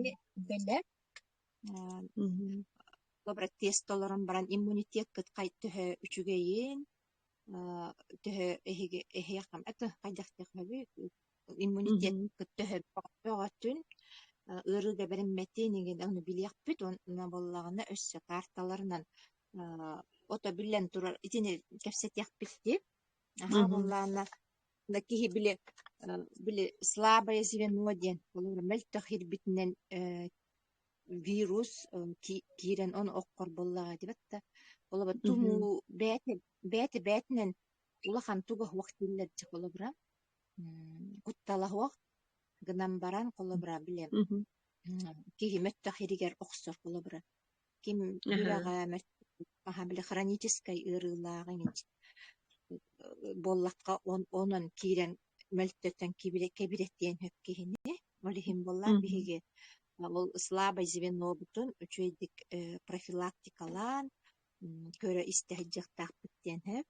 Теһи бэлэ Холобура, тест толорон баран иммунитеккыт төһө үчүгэйин, төһө эһиги эһиэхэ это хайдах диэххэ иммунитеккыт төһө бөҕөтүн, ыарыыга бэриммэтин игин ону билиэхпит уонна буоллаҕына өссө карталарынан ото биллэн турар итини кэпсэтиэхпит дии. Аһаа буоллаҕына киһи били били слабое звено диэн холобура мөлтөх иирбитинэн вирус киирэн ону оххор буоллаҕа диэбэт да холобура тумуу бэйэтэ бэйэтэ бэйэтинэн улахан туга суох дииллэр дьэ холобура куттала суох гынан баран холобура били киһи мөттөх иригэр охсор холобура ким сүрэҕэ били хроническай ыарыылаах буоллахха онон киирэн мөлтөтөн кэбирэтиэн сөп киһини ол иһин буоллаах биһиги ол слабое звенобутун үчүгэйдик профилактикалаан көрө-истэ сылдьыахтаахпыт диэн сөп.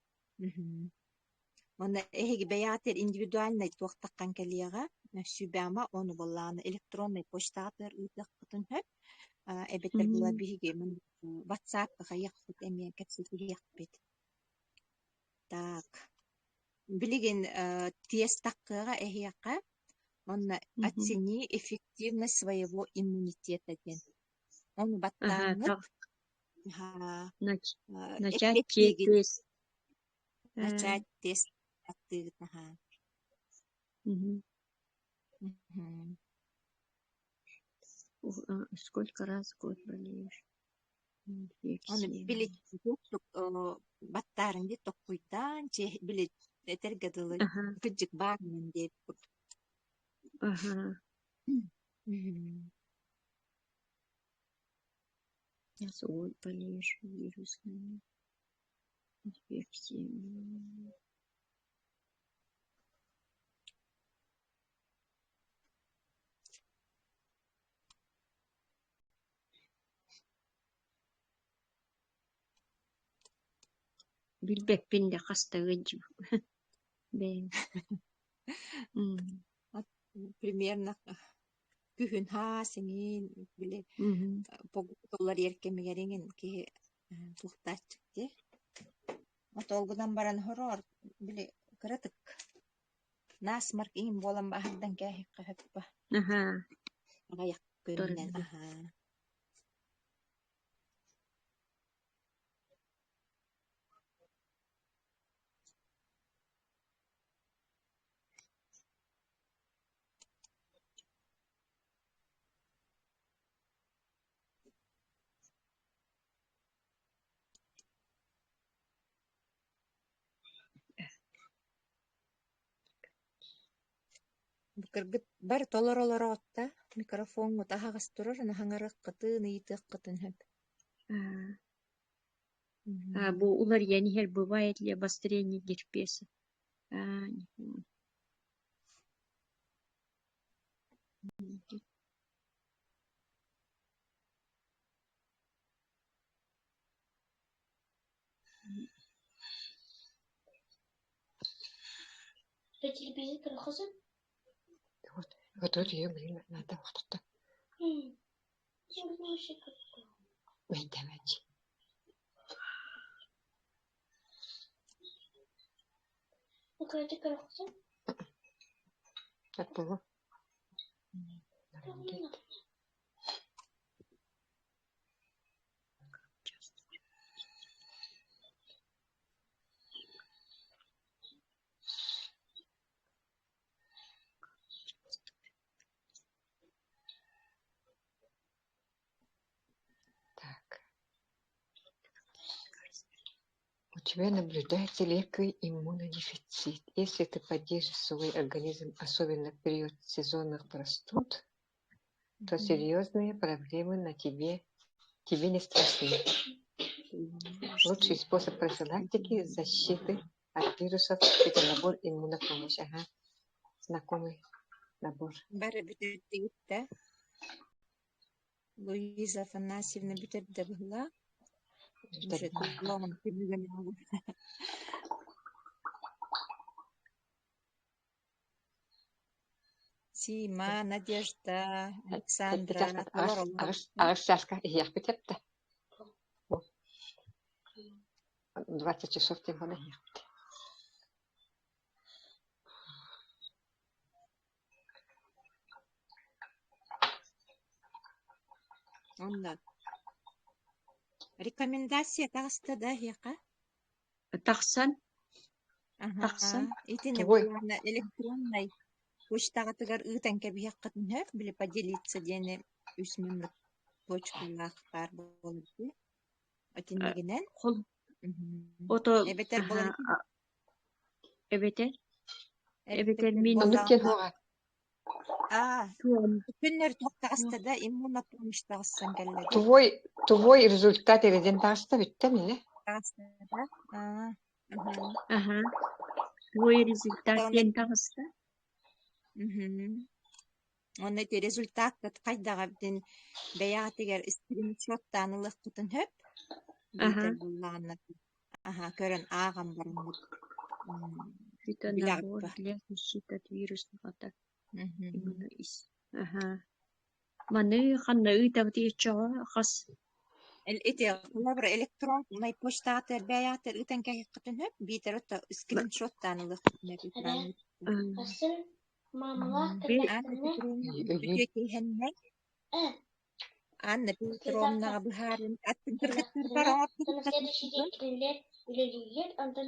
Уонна эһиги бэйэҕитигэр индивидуальнай туохтаххан кэлиэҕэ, сүбэ-ама ону буоллаҕына электроннай почтаҕытыгар ыытыаххытын сөп. Эбэтэр була биһиги WhatsApp-ка хайыахпыт эмиэ кэпсэтиһиэхпит. Так, билигин тиэс таххыаҕа эһиэхэ уонна оцени эффективность своего иммунитета диэн. Ону баттааҥҥыт Начать эппиэттиигит тест. Начать тест аттыыгыт наһаа. Мгм. Сколько раз в год болеешь? Ону били Инфекциями. баттаарын дии токкуйдаан били этэргэ дылы Ага, кырдьык баарынан диэбит курдук. ага. Мгм. Раз в год болеешь вирусными инфекциями. Билбэппин да хаста ыалдьыбыт бэйэм. Примерно күһүн хаас эҥин били погодалар кэмигэр эҥин киһи туохтааччык дии. Отол гынан баран хороор били кыратык насморк иҥин буолан баһардан кээһиэххэ сөп Аһаа, аҕыйах күнүнэн аһаа. Кыргыт бары толоро олороҕут да микрофоҥҥут аһаҕас турар, аһаҥарыаххытын, ыйытыаххытын сөп. А, бу уларыйан иһэр бывает ли обострение герпеса? А, не помню. Вот, вот ее блин, надо вот Ой, давайте. Так было. Так. У тебя наблюдается легкий иммунодефицит. Если ты поддержишь свой организм, особенно в период сезонных простуд, то серьезные проблемы на тебе, тебе не страшны. Лучший способ профилактики защиты от вирусов – это набор иммунопомощь. Ага, знакомый набор. Бары бүтэрдигит да? Луиза Афанасьевна бүтэрдэ быһыылаах. Уже Сима, Надежда, Сэттэ Александра чааска толор аҕыс олоробут аҕыс аҕыс чааска иһиэхпит эптэ. 20 часов диэн иһиэхпит. Онно рекомендация таҕыста да эһиэхэ? Тахсан, Аһаа, тахсан. итини Твой буоллаҕына электроннай почтаҕытыгар ыытан кэбиһиэххитин сөп, били поделиться диэни үс минут точкалаах баар буолар дии. Итиннигинэн. Хол Мгм. ото Эбэтэр аһаа буолан эбэтэр эбэтэр эбэтэр мин Оннук диэн буоллаҕына суоҕа. аа, туом күннэр туох таҕыста да иммунопомощь таҕыссан кэллэ дии. Твой твой результат эриден таҕыста бүттэ мине. Таҕыста да? Аа, мгм. Аһаа. Твой результат Онно диэн таҕыста. Мгм. Уонна ити результаккыт хайдаҕа эбитин бэйэҕитигэр скриншоттаан ылыаххытын сөп. Аһаа. Биитэр буллаҕына аһа көрөн ааҕан бараммыт билэҕит Фитонабор дуо? для защиты от вирусных атак Мгм. именно ис. Аһаа. Маны ханна ыытабыт иччэҕэ хас Ити холобура электроннай почтаҕытыгар бэйэҕитигэр ыытан кэһиэххитин сөп, биитэр ото скриншоттаан ылыаххытын сөп экраҥҥыт. Анна Петровна Өйүүн үтүө киэһэннэй. Анна Петровнаҕа быһаарын аттын кыргыттарбар оҥордубуттар тустубун.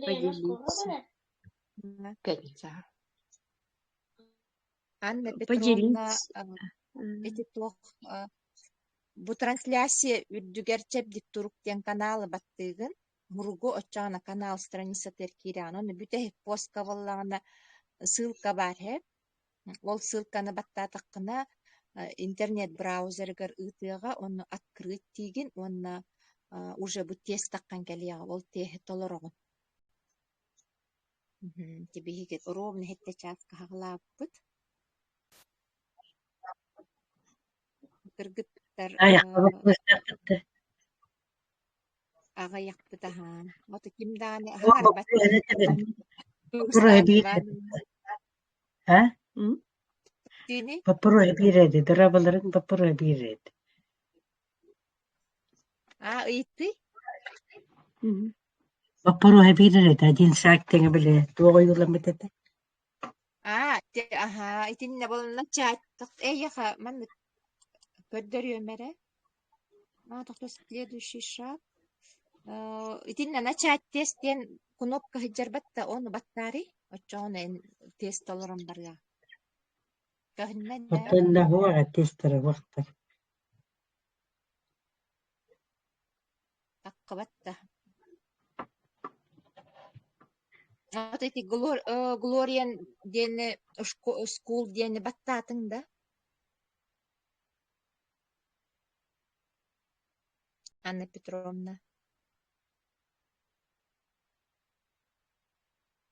Поделиться. пятница. Анна Петровна Поделиться. ити туох бу трансляция үрдүгэр чэбдик турук диэн каналы баттыыгын. Муругу оччоҕуна канал страницатыгар киирэҕин. Онно бүтэһик постка буоллаҕына ссылка баар иһэ. Ол ссылканы баттаатаххына интернет браузерыгар ыытыаҕа, онно открыть диигин уонна уже бу тест таххан кэлиэҕэ, ол теһи толороҕун. Ити биһиги ровно иһиттэ чааска хаҕылаабыппыт. Кыргыттар аҕыйахпыт аһаан. Ото ким даҕаны аһаҥарбат Боппуруоһа Руслан биир Ивановна А? Тини Боппуруоһа биир дорабаларын боппуруоһа биир А ыйыттый? Боппуруоһа биир один шаг тэҥэ били туох ойууламмыт этэ А, те, аһаа, итиннэ буолла чат эйиэхэ маннык көрдөрүөм эрэ. А, тохто следующий шаг. Итиннэ начать тест диэн кнопка сылдьарбат да ону баттаарый? Оччоҕуна эн тест толорон барыа. Көһүннэ да? Оттон уоҕа тестара уохтар Таххыбат да. Вот эти Глориан диэни school диэни баттаатыҥ да? Анна Петровна.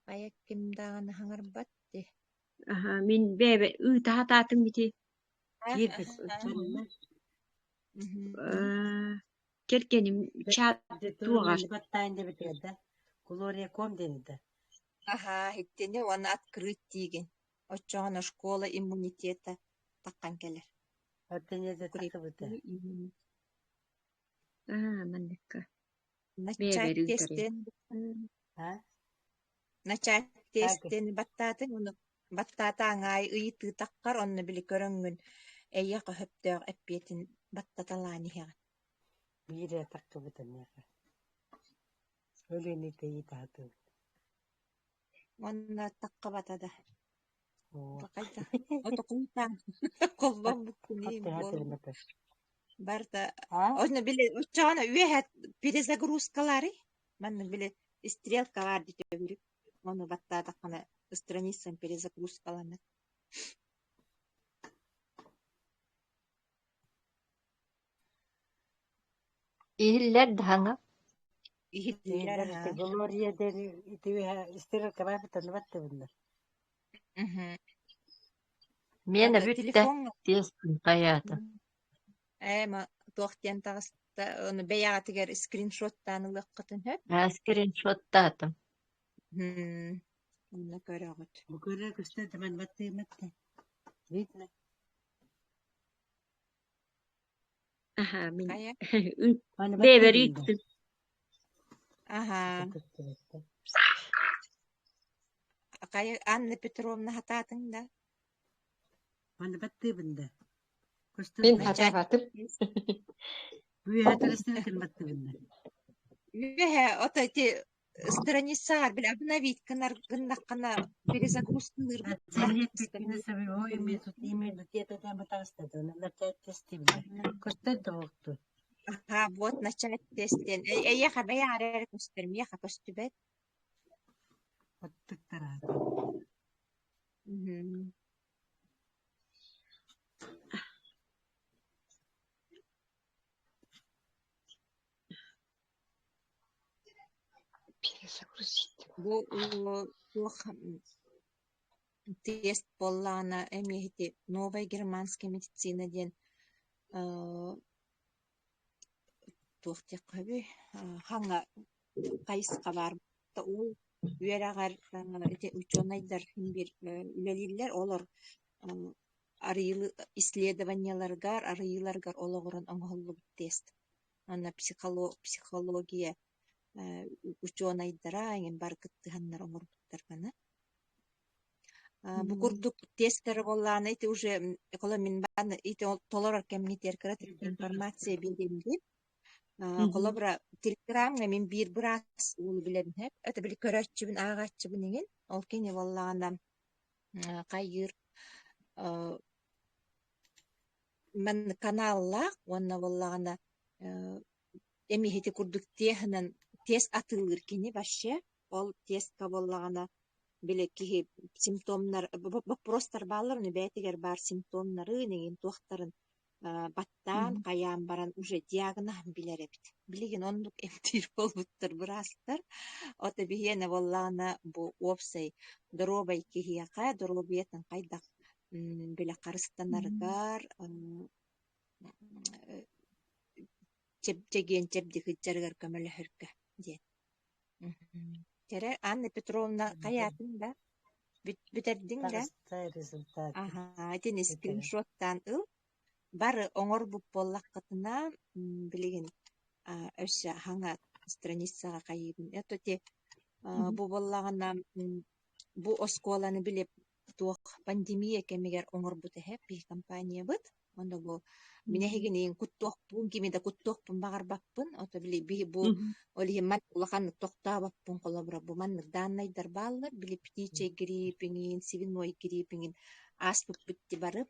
Хайа ким даҕаны хаҥарбат дии. Аһаа, мин бэйэбэ ыыта сатаатым ити. Киирбит сонно Кэргэним чат туоҕар баттаан диэбитигэр да Глория ком диэн да Аһаа, итини уонна открыть диигин. Оччоҕуна школа иммунитета таххан кэлэр. Оттон тахсыбыта Укрепи иммунитет. Аа, манныкка. Начать Бэйэбэр ыытарым. тестин А начать так тестин баттаатыҥ ону баттаатааҥ аайы ыйытыы таххар онно били көрөҥҥүн эйиэхэ сөптөөх эппиэтин баттаталаан иһэҕин. Биир эрэ тахсыбыта миэхэ. Өлүөнү тэйитэ сатыыбын. Уонна таххабата да. Оо. Хайдах отокунтаан холбоммуккунii буолла. Хаттыһа Барыта А? онно били оччоҕуна үөһэ перезагрузкалаарый? Манна били стрелка баар дии төгүрүк. Ону баттаатаххына страницам перезагрузкаланар. Иһиллэр даҕаны Иһиллэр Иһиллэр аһаа. Глория диэн ити үөһэ стрелка баар баттаныбат Мгм. Миэнэ Ото бүттэ, телефоҥҥа тиэстин хайаата ээ туох диэн таҕыста ону бэйэҕитигэр скриншоттаан ылыаххытын сөп. Аа, скриншоттаатым. Мм. Онно көрөҕүт. Бу көрө көстө тыман баттыымат. Видно? Аһаа, мин Хайа? ыыт Маны бэйэбэр баттыыбын да? ыыттым. Аһаа. Хайа, Анна Петровна хатаатыҥ да? Маны баттыыбын да? Көстөр Мин да? Начать хатаабатым. Үөһэ төрөстүбүтүн баттыыбын да? Үөһэ, ото ити страницаҕар били обновить гынар гыннаххына перезагрузкалыырбыт да страница. Көстөр да буолту. Аха, вот начать тест диэн. Эйиэхэ бэйэҕэр эрэ көстөр, миэхэ көстүбэт. Оттуктараата. Мгм. Перезагрузить. Бу туох тест буоллаҕына эмиэ ити новая германская медицина диэн туох диэххэ сөбүй хаҥа хайысха баар ол үөрэҕэр ити учуонайдар биир үлэлииллэр олор арыйыы исследованиеларыгар арыйыыларыгар олоҕуран оҥоһуллубут тест уонна психология учуонайдара эҥин бары кыттыһаннар оҥорбуттар маны. Бу курдук тесттэр буоллаҕына ити уже мин ити толорор кэмҥитигэр кыратык информация биэриэм Холобура, телеграмҥа мин биир быраас уолу билэбин сөп. Это били көрөөччүбүн, ааҕааччыбын иҥин. Ол кини буоллаҕына хайыыр маннык каналлаах уонна буоллаҕына эмиэ ити курдук теһынан тест атыылыыр кини вообще. Ол тестка буоллаҕына били киһи симптомнар боппуруостар бааллар ону бэйэтигэр баар симптомнарын эҥин туохтарын баттаан хайаан баран уже диагноһын билэр эбит. Билигин оннук эмтиир буолбуттар быраастар. Ото биһиэнэ буоллаҕына бу уопсай доруобай киһиэхэ доруобуйатын хайдах били харыстанарыгар чэгиэн чэбдик сылдьарыгар көмөлөһөргө диэн. Кэрэ Анна Петровна хайаатын да бүтэрдиҥ да? Таҕыста результаты. Аһаа, итини скриншоттаан ыл. Бары оҥорбут буоллаххытына, билигин өссө хаҥа страницаҕа хайыыбын. Это те бу буоллаҕына бу оскуоланы били туох пандемия кэмигэр оҥорбут эһэ биһи компаниябыт. Онно бу мин эһигини куттуохпун, кими да куттуохпун баҕарбаппын. Ото били биһи бу ол иһин маннык улаханнык тохтообоппун холобура бу маннык дааннайдар бааллар. Били птичий грипп иҥин, свиной грипп иҥин ааспыппыт ди бары.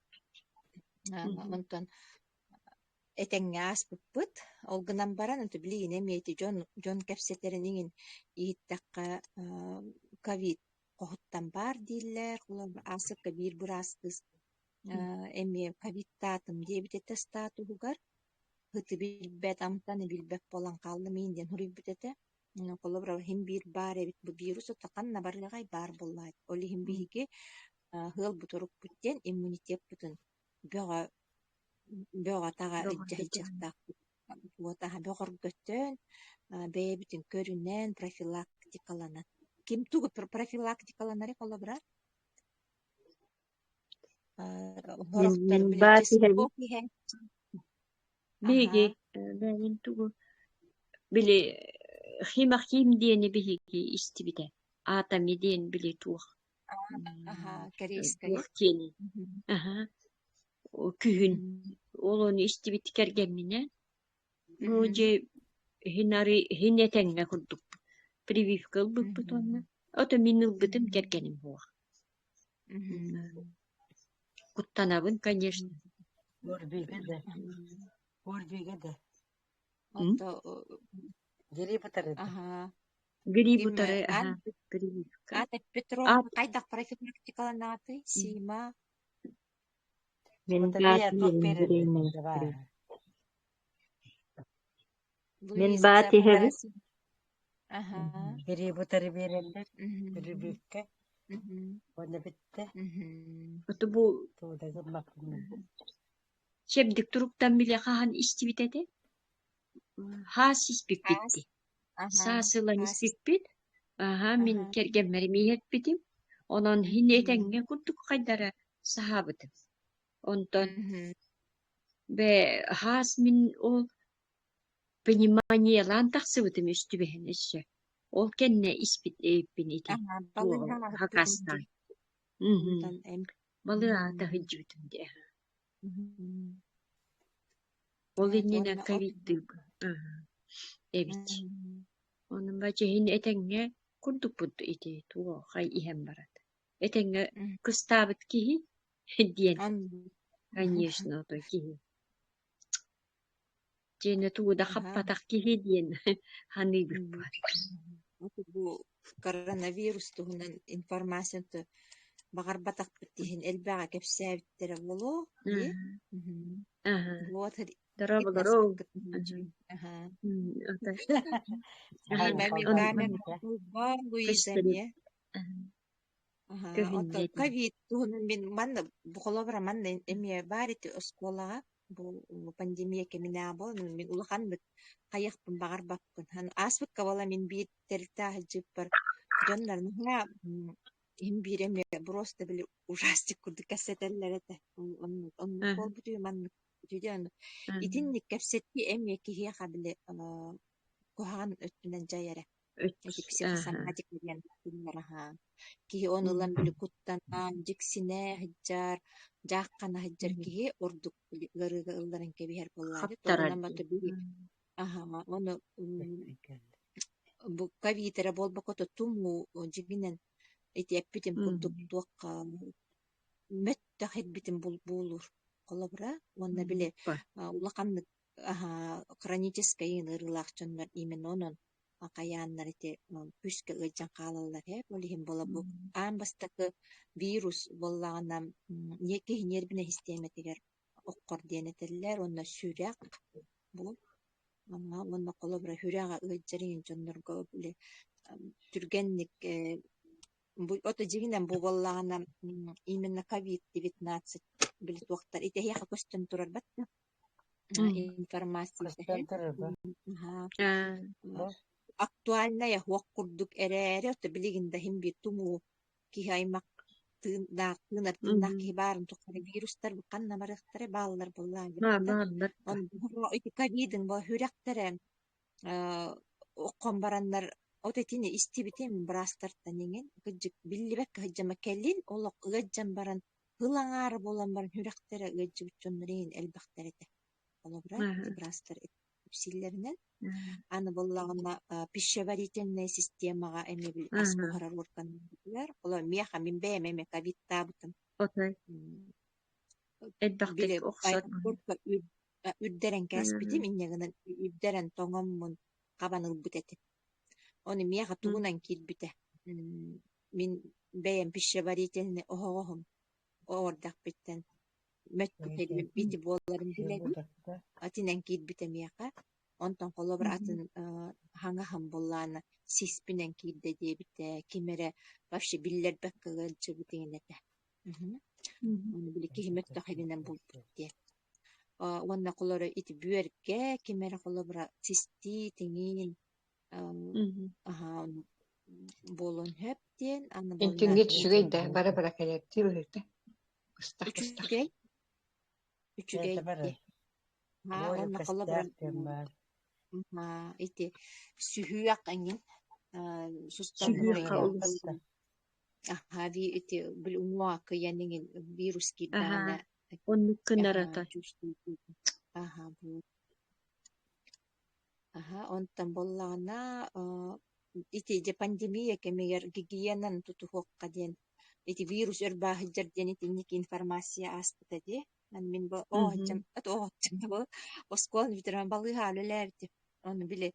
Онтон этэҥҥэ ааспыппыт. Ол гынан баран ото билигин эмиэ ити дьон дьон кэпсэтэрин иҥин иһиттэххэ ковид хоһуттан баар дииллэр. Холобура аасыкка биир быраас кыыс эмиэ ковидтаатым диэбит этэ статуһугар. Ыты билбэт, амтаны билбэт буолан хааллым иин диэн суруйбут этэ. Холобура, иһин биир баар эбит бу вирус ото ханна барыаҕай баар буоллаҕай. Ол иһин биһиги ыалбыт урукпут диэн иммунитеппытын бөҕө бөҕө-таҕа илдьэ сылдьыахтаахпыт. Уотаһа бөҕөргөтөн, бэйэбитин көрүнэн, профилактикаланан. Ким тугу профилактикаланарый холобура? Мин Сорохтор мин били баар иһэбин. чеснок иһэн Биһиги Аһаа. бэйэм тугу били химахим диэни биһиги истибитэ. Атами диэн били туох Аһаа, корейская. туох диэни. Аһа. Күһүн Мгм. ол ону истибит кэргэмминэн бу Мгм. дьэ иһин арый иһин этэҥҥэ курдук прививка ылбыппыт уонна Мгм. ото мин ылбытым Мгм. кэргэним суох. Мгм. Куттанабын, конечно. Орбига да. Орбига да. Ото Грипп утарыта. аһаа. Грипп Ким утары, аһа, Анна прививка. Анна А Петровна хайдах профилактикаланаатый? Сима. Мин Утары баат туох иһэбин биэрэллэр бириэмэ давай. Мин Луиза баат иһэбин Парасин. Аһаа. Грипп утары биэрэллэр. Мгм. Прививка. Мгм. Уонна бүттэ. Мгм. ото бу Тууда гыммаппын. чэбдик туруктан билэ хаһан истибит этэ? Хаас испиппит Аас. дии. Аһаа. Саас ылан Аас. испиппит. Аһаа, мин Аһаа. кэргэммэр эмиэ иһэрпитим. Онон иһин Мгм. этэҥҥэ курдук хайдара саһаабытым. Онтон Мгм. бэ хаас мин ол пневмониялаан тахсыбытым үс түбэһэн өссө. Ол кэннэ испит эбиппин ити Аһа, туоҕу балыыһа аһыппытын хакастаан. дии. Мгм. Онтон эм Балыаата Мгм. сылдьыбытым дии. Мгм. Ол иннинэ Уонна от ковидтыырбын эбит. Мгм. Онон бачыһын этэҥҥэ курдукпут ити туох иһэн баран. Этэҥҥэ Мгм. кыстаабыт киһи диэн, Оннук. конечно, отой киһи. Дьиэнэ тугу да Аһа. хаппатах киһи диэн Мгм. саныыбыппар. Бу коронавирус туһунан информацияны баҕарбатахпыт иһин элбэҕи кэпсээбиттэрэ буолуо дии. Мгм. Аһа, Вот дорооболору. аспыккыт Аха. Отой. Дима Он камера Луиза көстөр эмиэ. Аһаа, көһүннэ оттон дии. ковид туһунан мин манна бу холобура манна эмиэ баар ити оскуолаҕа бу пандемия кэминээҕи буолан мин улаханнык хайыахпын баҕарбаппын. Ааспыкка буола мин биир тэрилтэ сылдьыппар дьоннор наһаа иһин биир эмиэ просто били ужастик курдук кэпсэтэллэр этэ. Оннук оннук буолбут үһү маннык үһү диэн. Итинник кэпсэтии эмиэ киһиэхэ били куһаҕан өттүнэн дьайар Ити психосоматика диэн этиллэр аһаа. Киһи ону ылан били куттанан, дьиксинэ сылдьар, дьааххана сылдьар киһи ордук били ыарыыга ылларан кэбиһэр буоллаҕа дии. Хаптарар Онон дии. бата били аһаа ону бу ковид эрэ буолбакка тумуу дьиҥинэн ити эппитим курдук туохха мөттөх ирбитин буолуур холобура уонна били улаханнык аһаа хроническай ыарыылаах дьоннор именно онон хайааннар ити күүскэ ыалдьан хаалаллар ээ. Ол иһин буола бу аан бастакы вирус буоллаҕына киһи ньиэрбинэй систиэмэтигэр оххор диэн этэллэр уонна сүрэх бу уонна холобура сүрэҕэ ыалдьар иһин дьоннорго били түргэнник бу ото дьиҥинэн бу буоллаҕына именно ковид-19 били туохтар ити эһиэхэ көстөн турар бат информация Көстөн турар бу. Актуальнай оһуох курдук эрээри, ото билигин да иһин биир тумуу киһи аймах тыыннаах, тыынар тыыннаах киһи баарын тухары вирустар ханна барыахтара бааллар буоллаҕа Бааллар. Ити ковидын бу сүрэхтэрэ оххон бараннар от итини истибитим быраастартан иҥин кырдьык биллибэккэ сылдьама кэлин олох ыалдьан баран Сыл аҥаара буолан баран сүрэхтэрэ ыалдьыбыт дьоннор иһин элбэхтэр этэ. Холобура, ити быраастар кэпсииллэринэн. Аны буоллаҕына пищеварительная системаҕа эмиэ били ас буһарар уорганнарыгар, олор миэхэ мин бэйэм эмиэ ковидтаабытым. Отой. Элбэхтик Били охсор. үрдэрэн кээспитим, инньэ гынан үрдэрэн тоҥоммун хабан ылбыт этим. Ону миэхэ тугунан киирбитэ Мин бэйэм пищеварительнай оһоҕоһум оҕордохпиттэн мөккүтэрим ити буоларын билэбин. Атынан киирбитэ миэхэ. Онтон холобур атын хаҥаһым буоллаҕына сиспинэн киирдэ диэбитэ, ким эрэ вообще биллэрбэккэ ыалдьыбыт иҥин этэ. Ону били киһи мөттөх иһинэн булбут диэн. Уонна холобура ити бүөргэ ким эрэ холобура систии тиҥиин аһаа буолуон сөп диэн аны буолла Интиҥҥит үчүгэй да бара-бара кэлэрдии быһыыта. Быстах-быстах. үчүгэй үчүгэй Бэйэтэ барар. дии. Аа Море уонна холобура көстөөх диэн баар. аа ити сүһүөх эҥин суставной Сүһүөххэ олус. аһаа ити били уҥуоҕа кыйан иҥин вирус Аһаа, киирдэҕинэ оннук гынар аһаа отой. аһаа Аһа, онтон буоллаҕына ити дьэ пандемия кэмигэр гигиенаны тутуһуохха диэн ити вирус өр баа сылдьар диэн итинник информация ааспыта дии. Аны мин бу оо сылдьан оскуола бүтэрэн балыыһаҕа үлэлээбитим. Ону били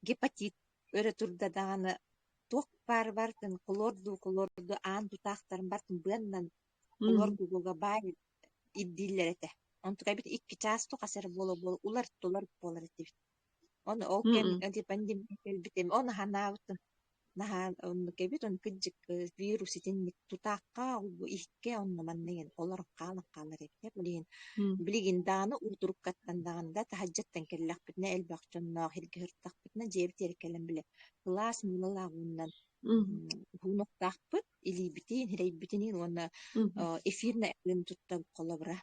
гепатит өрө турда даҕаны туох баар барытын хлордуу-хлордуу аан тутаахтарын барытын быаннан хлоргугуга баай ирдииллэр этэ. Онтукайбыт икки чаас тухас эрэ буола-буола улар-тулар буолар этибит. Ону ол кэм ити пандемия кэлбитим, ону санаабытым. Наһаа оннук эбит, ону кырдьык вирус итинник тутаахха, иһиккэ онно манна иһэн олорон хаалан хаалар эбит. Билигин билигин даҕаны уутуруккаттан даҕаны да таһырдьаттан кэллэхпитинэ элбэх дьонноох сиргэ сырыттахпытына дьиэбит иһигэр кэлэн били кылаас муулалаах ууннан Уһуунуохтаахпыт илиибитин, сирэйбитинин уонна эфирнай арыыны туттан холобура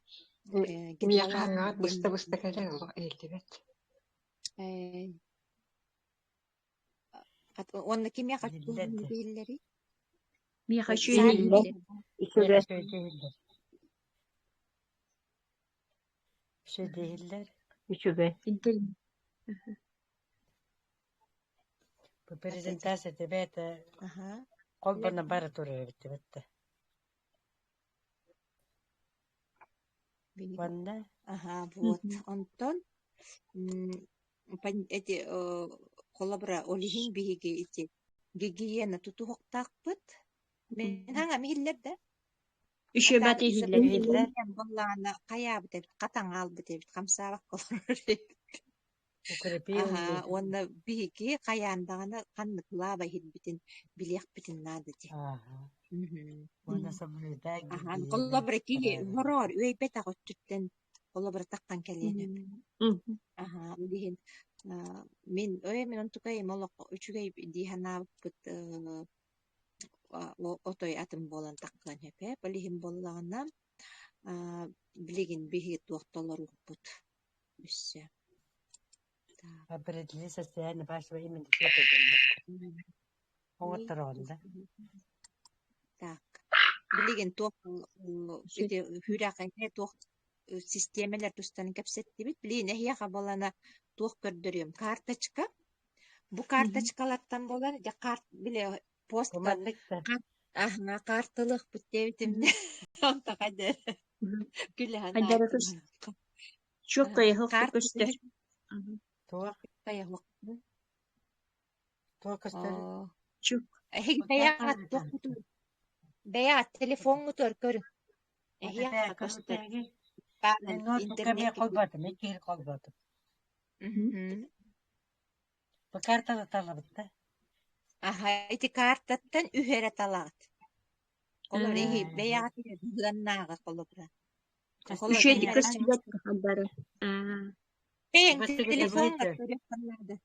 Миэхэ гидролат аҥаар диэн быста-быста кэлэр олох иһиллибэт. Уонна кимиэхэ Иһиллэр да. иһиллэрий? Миэхэ үчүгэй Иһиллэр. иһиллэр. Миэхэ Үчүгэй. үчүгэй иһиллэр. Үчүгэй иһиллэр. Үчүгэй. Интернет. Бу презентация бэйэтэ Аха. холбоно бара турар эбит эбит Уонна Аха, вот. Онтон эти холобура ол иһин биһиги ити гигиена тутуһуохтаахпыт. Мин хаҥам иһиллэр да? Үчүгэйбат иһиллэр. иһиллэр Буоллаҕына хайаабыт эбит, хатаҥаалбыт эбит, хамсаабакка олорор эбит. укрепил Аһаа, уонна биһиги хайаан даҕаны ханнык лааба иһирбитин билиэхпитин наада дии. Ааһа. Уонна соблюдай Аһаа, гигиена холобура киһи правила. мороор үөйбэтэх өттүттэн холобура таххан кэлиэн сөп. Аһаа, ол иһин мин ой мин онтукайым олох үчүгэй дии санаабыппыт отой атын буолан таххыан сөп ээ. Ол иһин буоллаҕына билигин биһиги туох толоруохпут өссө. Так. Определи состояние вашего иммунитета диэн оҥоттороҕун да Так. Билигин туох ити күүрээххэ туох систиэмэлэр тустан кэпсэттибит. Билигин эһиэхэ буолана туох көрдөрүөм? Карточка. Бу карточкалартан буолар, дьэ карт били Бу постка маннык да аһына карталыахпыт диэбитим дэ. Онто хайда күлэһэн Хайдара көс чуоккайыһах Карта көстөр. туох туох көстөр Чук. Эһиги бэйэҕит туоххутун бэйэҕит телефоҥҥутугар көрүҥ. Эһиэхэ көстөр. Мен ноутбукка эмиэ Интернеккэ холбоотум, иккиһин холбоотум. Бу картаны талабыт да? Аха, ити картаттан үһү эрэ талаҕыт. Холобур, эһи бэйэҕит быһыаннааҕы холобура. Холобур, Үчүгэйдик көстүбэт хайдара. Бэйэҥ телефоҥҥар көрүөххүн наада.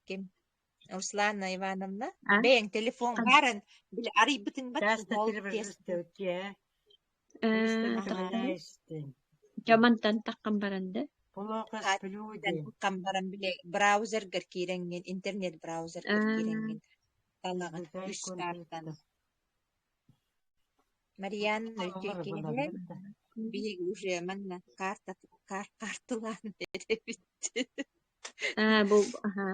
Ким? Руслана Ивановна, бэйэҥ телефон баарын били арыйбытыҥ бат Часто ол тревожусь Дьамантан таххан баран да Плохо сплю диэн. Таххан баран били браузергар киирэҥҥин, интернет браузергар киирэҥҥин талаҕын Соблюдай үс картаны. компьютер. Марианна үтүөкэһэн биһиги уже манна карта картылаан эрэбит. А, бу аха.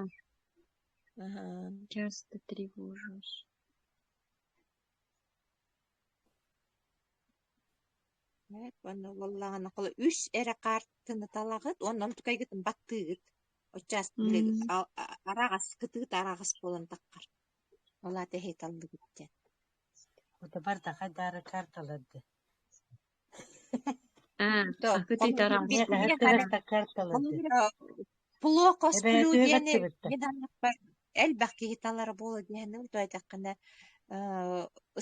Часто тревожусь. Уонна буоллаҕына үс эрэ хаартыны талаҕыт уонна онтукайгытын баттыыгыт. Оччас били араҕас кытыыта араҕас буолан таххар. Ол аата эһи таллыгыт диэн. Утубар да хайдаары карталарды. Аа, кытыыта араҕас карталарды. Плохо сплю Эбээтүө диэни баттыбытта. мин аннаппар элбэх киһи талара буолуо диэни утуйдаххына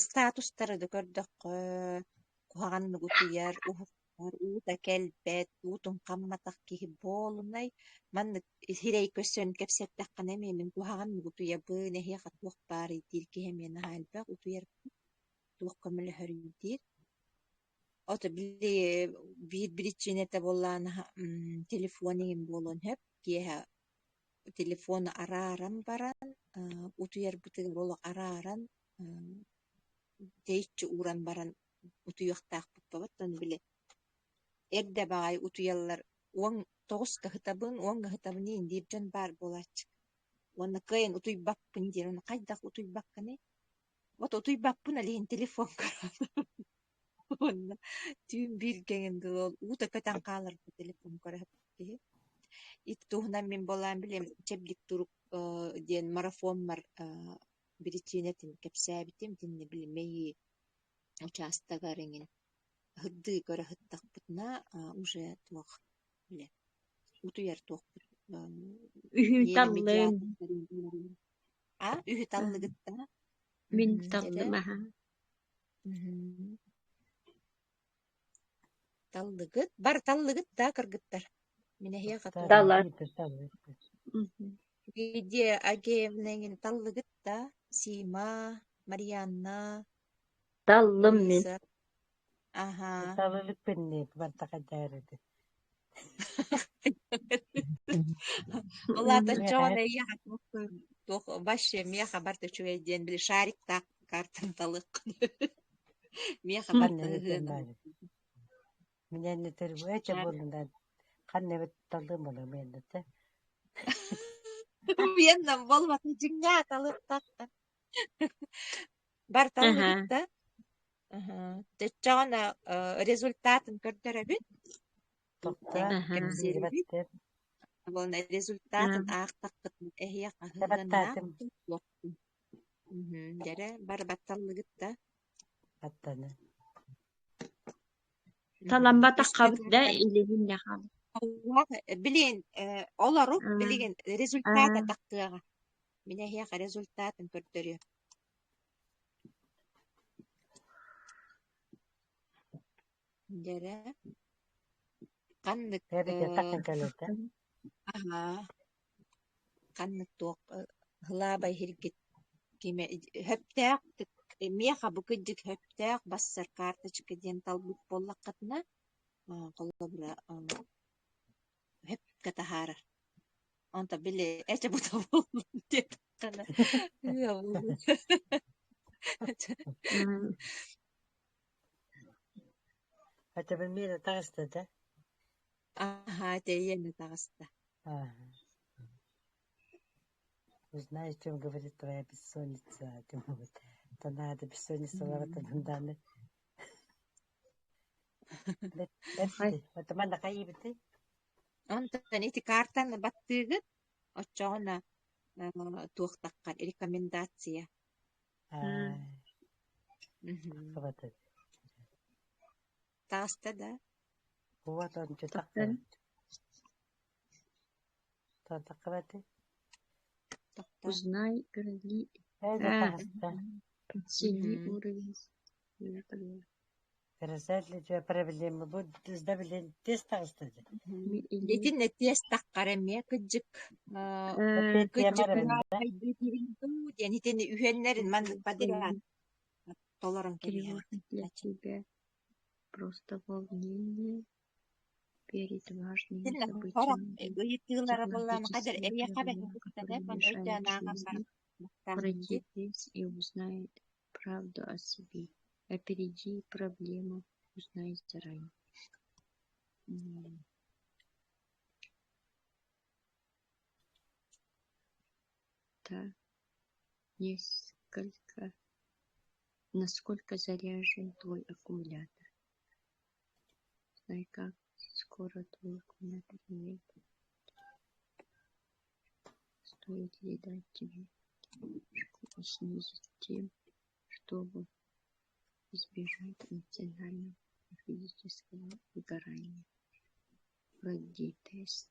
статустары да көрдөххө куһаҕаннык утуйар, уһуктар, уута кэлбэт, уутун хамматах киһи буолунай. Маннык сирэй көрсөн кэпсэттэххинэ эмиэ мин куһаҕаннык утуйабын, эһиэхэ туох баарый диир киһи эмиэ наһаа элбэх утуйар туох көмөлөһөрүй диир. Ото били биир биричиинэтэ буоллаҕына телефон иһин буолуон сөп. Киэһэ телефону арааран баран утуйарбытыгар олох арааран тэйиччи ууран баран утуйуохтаахпыт оттон били эрдэ баҕайы утуйаллар уон тоҕуска сытабын, уоҥҥа сытабын иин диир дьон баар буолааччы. Уонна кыайан утуйбаппын диир, уонна хайдах утуйбаккыный? Вот утуйбаппын ол иһин телефон көрөн уонна түүн бииргэ эҥин дылы ол уута көтөн хаалар телефон көрө киһи. Ити туһунан мин буолаан билим чэбдик турук диэн марафоммар биричиинэтин кэпсээбитим. Итиннэ били мэйии учаастагар эҥин сырдыы көрө сыттахпытына уже туох бile утуйар туохпут Үһү таллым. А үһү таллыгытта Мин таллым аха. Таллыгыт бар таллыгыт да кыргыттар. Мин эһиэхэ Талар. Лидия Агеевна эҥин таллыгыт да? Сима, Марианна, Таллым мин. Луиза. Аһаа. Талылыкпын бартакадаарыды. Ол аата Миэхэ оччоҕуна эйиэхэ туох вообще миэхэ барыта үчүгэй диэн били шариктаах картан талыаххын. Миэхэ барыта ханна эбитин ыһыаҕын. баары. Минэнни төрүөчэ Шарик. буолунан ханна эбит талыым буолуо Уйаннам буолбата дьиҥнээх талыахтаахтар. Бар Аһа. таллыгыт да? Аһа. Оччоҕуна результатын көрдөрөбүн. Тохтоо, Аһа. Кэпсиирбит. билбэттэр. Уонна результатын аахтаххытына эһиэхэ аһыһыаннаах Табаттаатым туохпун. Дьэрэ, бар батталлыгыт да? аттаны. Таламматах Үстэ хабыт да картан илиһин да хабыт. Билин олору Аа билигин результата аа тахтыаҕа. Мин эһиэхэ результатын көрдөрүөм. Дьэрэ, ханнык Эбите такын кэлэтэ. аһаа ханнык туох һылаабай иһиргит киме хөптөөх миэхэ бу кырдьык хөптөөх бассар карточка диэн талбыт буоллаххытына холобура хөпкө таһаарар. Онто били эчэ бута буоллун диэтэххинэ ыа буолуо. Хотя миэнэ таҕыста да? Аһаа тэйиэнэ таҕыста. Ага. Узнай, о чем говорит твоя бессонница. То надо бессонницалаабытын дааны. Хай. Бэрти. Отоман хайыбыты? Онтон ити картаны баттыыгыт, оччоҕуна туохтаххар рекомендация. Аа. Хабаты. Таҕыста да? Вот он Тохтон. Таххабаты. Тохтоо. Узнай грали Эйде а таҕыста. оцени уровень Резали проблемы бу да билен тез таҕыста дии. Итиннэ тиэс таххар эмиэ кыдьык кыдьык Тема да? дуу диэн итини үһүөннэрин маннык подряд толорон кэбиһэҕит. Тревожно для тебя просто волнение перед важными Итиннэ сорох событиями, ыйытыылара буоллаҕына хайдах психологические эйиэхэ проблемы, бэһиэхэ которые маны мешают өйдөөн ааҕан жизни, баран баттааххын пройди дии. тест и узнай правду о себе. Опереди проблему, узнай заранее. Та несколько насколько заряжен твой аккумулятор. Знай, как скоро твой аккумулятор имеет. Стоит ли дать тебе и снизить тем, чтобы избежать эмоционального и физического выгорания. Пройди тест.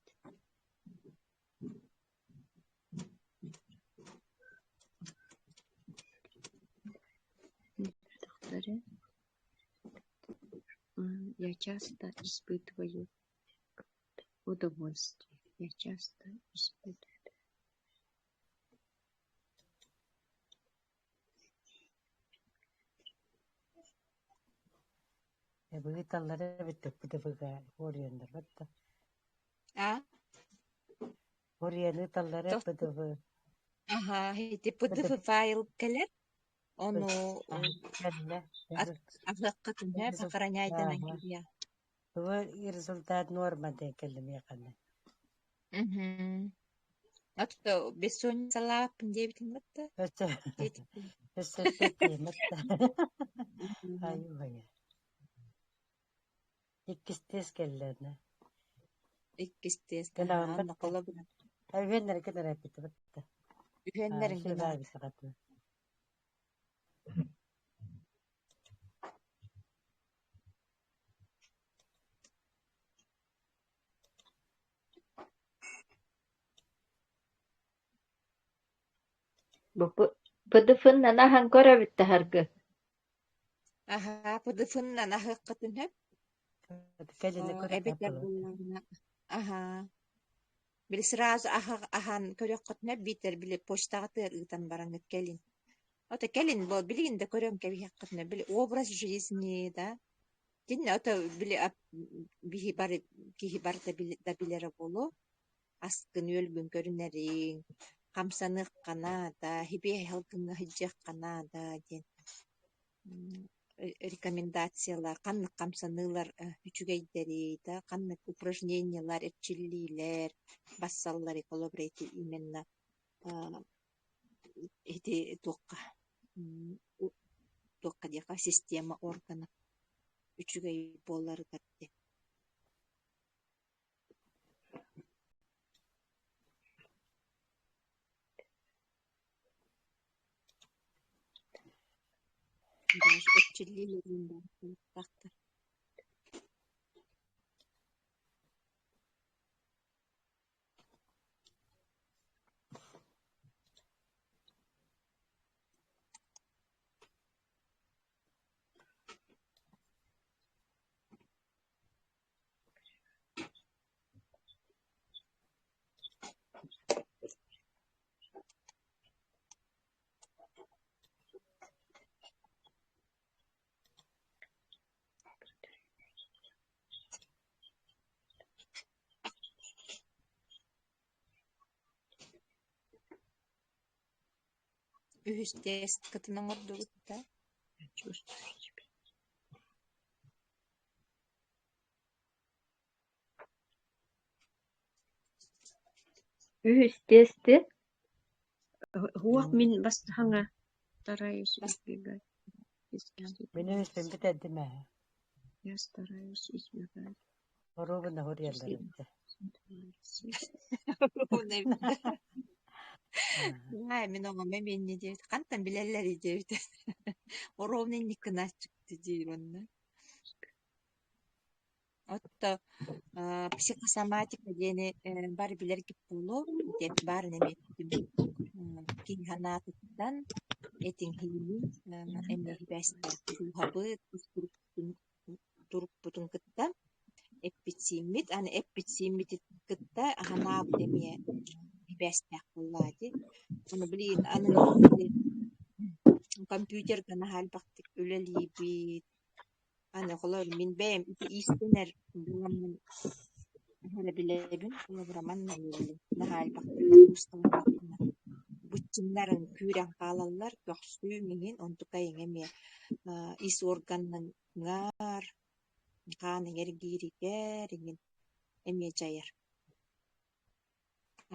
Я часто испытываю удовольствие. Я часто испытываю. Быыталлара эбит ПДВ-га уоруйаннар батта. А? Уоруйаны ыталлара ПДВ. Аха, ити PDF файл кэлэр. Ону Кэллэ. аһыаххытын сөп, сохраняйданан киириэ. Результат норма диэн кэллим миэхэ. Ото бессонницалаабыппын диэбитиҥ батта. Өссө өссө тиэмэтэ. Айуу Иккис тест кэллэ. Иккис тест. Кэлэҕин Онно батта. холобура. Үһүөннэрин кытары эппитэ батта. Үһүөннэрин гынаҕыт. Бу ПДФ-нан аһан көрөбүт таһаргы. Аһаа, ПДФ-нан аһыаххытын сөп. Кэлини Эбэтэр буоллаҕына, аһаа, били сразу аһан көрүөххүтүнэ биитэр били почтаҕытыгар ыытан бараҥҥыт кэлин. Ото кэлин бу билигин да көрөн кэбиһиэххитинэ били образ жизни да кинини ото били биһи бары киһи барыта да билэрэ буолуо аскын-үөлгүн көрүнэриҥ, хамсаныахха наада, сибиэһэй салгыҥҥа сылдьыахха наада диэн рекомендациялар, ханнык хамсаныылар үчүгэйдэрий да, ханнык упражнениелар, эрчиллиилэр бассалларый, холобура ити именно ити туохха туохха диэххэ система органа үчүгэй буоларыгар диэн. Даже эрчиллиилэрин баар Үһүс тесткытын оҥордугут да? Үһүс тести Уох мин бастаһаҥа стараюсь избегать Мин үһүспүн бүтэрдим ээ. Я стараюсь избегать Оруобуна хоруйаллар эбит. Аа, мин оҕом эмиэ инньэ диэбит. Хантан билэллэрий диэбит. Оруобуна инник гынааччыкты диир уонна. Отто психосоматика диэни бары билэргит буолуо, диэн баарын эмиэ эппитим курдук, киһи санаатыттан этиҥ-иһиҥ эмиэ сибээстээх дууһабыт, ис турукпутун кытта эппит-сииммит, аны эппит-сииммитин кытта санаабыт эмиэ сибээстээх буоллаҕа дии. Ону билигин аны компьютерга наһаа элбэхтик үлэлиибит, Аны холобур мин бэйэм ити иистэнэр буоламмын эрэ билэбин, холобура манна наһаа элбэхтик нагрузкалаатахпына быччыҥнарыҥ күүрэн хаалаллар, көхсүм иҥин, онтукайыҥ эмиэ ис органыҥар, хааныҥ эргииригэр иҥин эмиэ дьайар.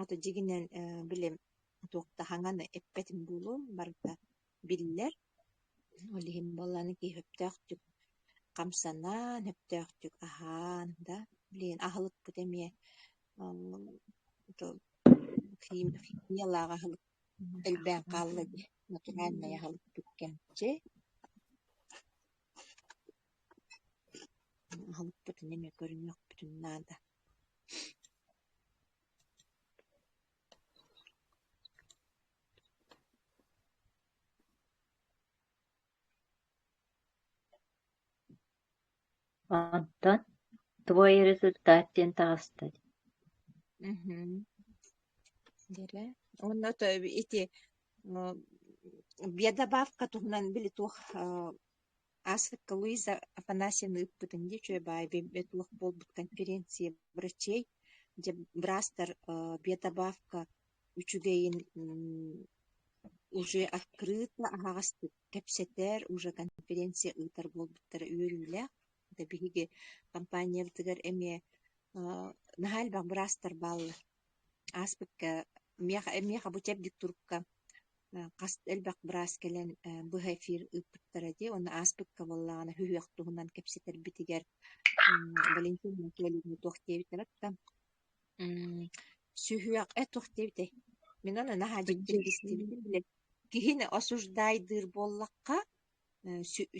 Ото дьиҥинэн били туох да хаҥаны эппэтим буолуо, барыта биллэр. Ол иһин буоллаҕына киһи сөптөөхтүк хамсанан, сөптөөхтүк аһаан да, билигин аһылыкпыт эмиэ химиялаах аһылык элбээн хаалла дии, натуральнай аһылыкпыт кэмчи. Аһылыкпытын эмиэ көрүнүөхпүтүн наада. Онтон «Твой результат» диэн таҕыста Мгм. Дэрэ. Уонна то ити биодобавка туһунан били туох Аасыкка Луиза Афанасьевна ыыппытын дии үчүгэй баай туох буолбут конференция врачей, дьэ быраастар биодобавка үчүгэйин уже открыто аһаҕастык кэпсэтэр, уже конференция ыытар буолбуттара үөрүүлээх. Да биһиги компаниябытыгар эмиэ наһаа элбэх быраастар бааллар. Ааспыкка миэхэ, миэхэ бу чэбдик турукка хас элбэх быраас кэлэн быһа эфир ыыппыттара дии. Уонна ааспыкка буоллаҕына сүһүөх туһунан кэпсэтэрбитигэр Валентина Анатольевна туох диэбитэ Сүһүөх э туох диэбитэй? Мин ону наһаа дьиктиргэ истибитим бile киһини осуждайдыыр буоллахха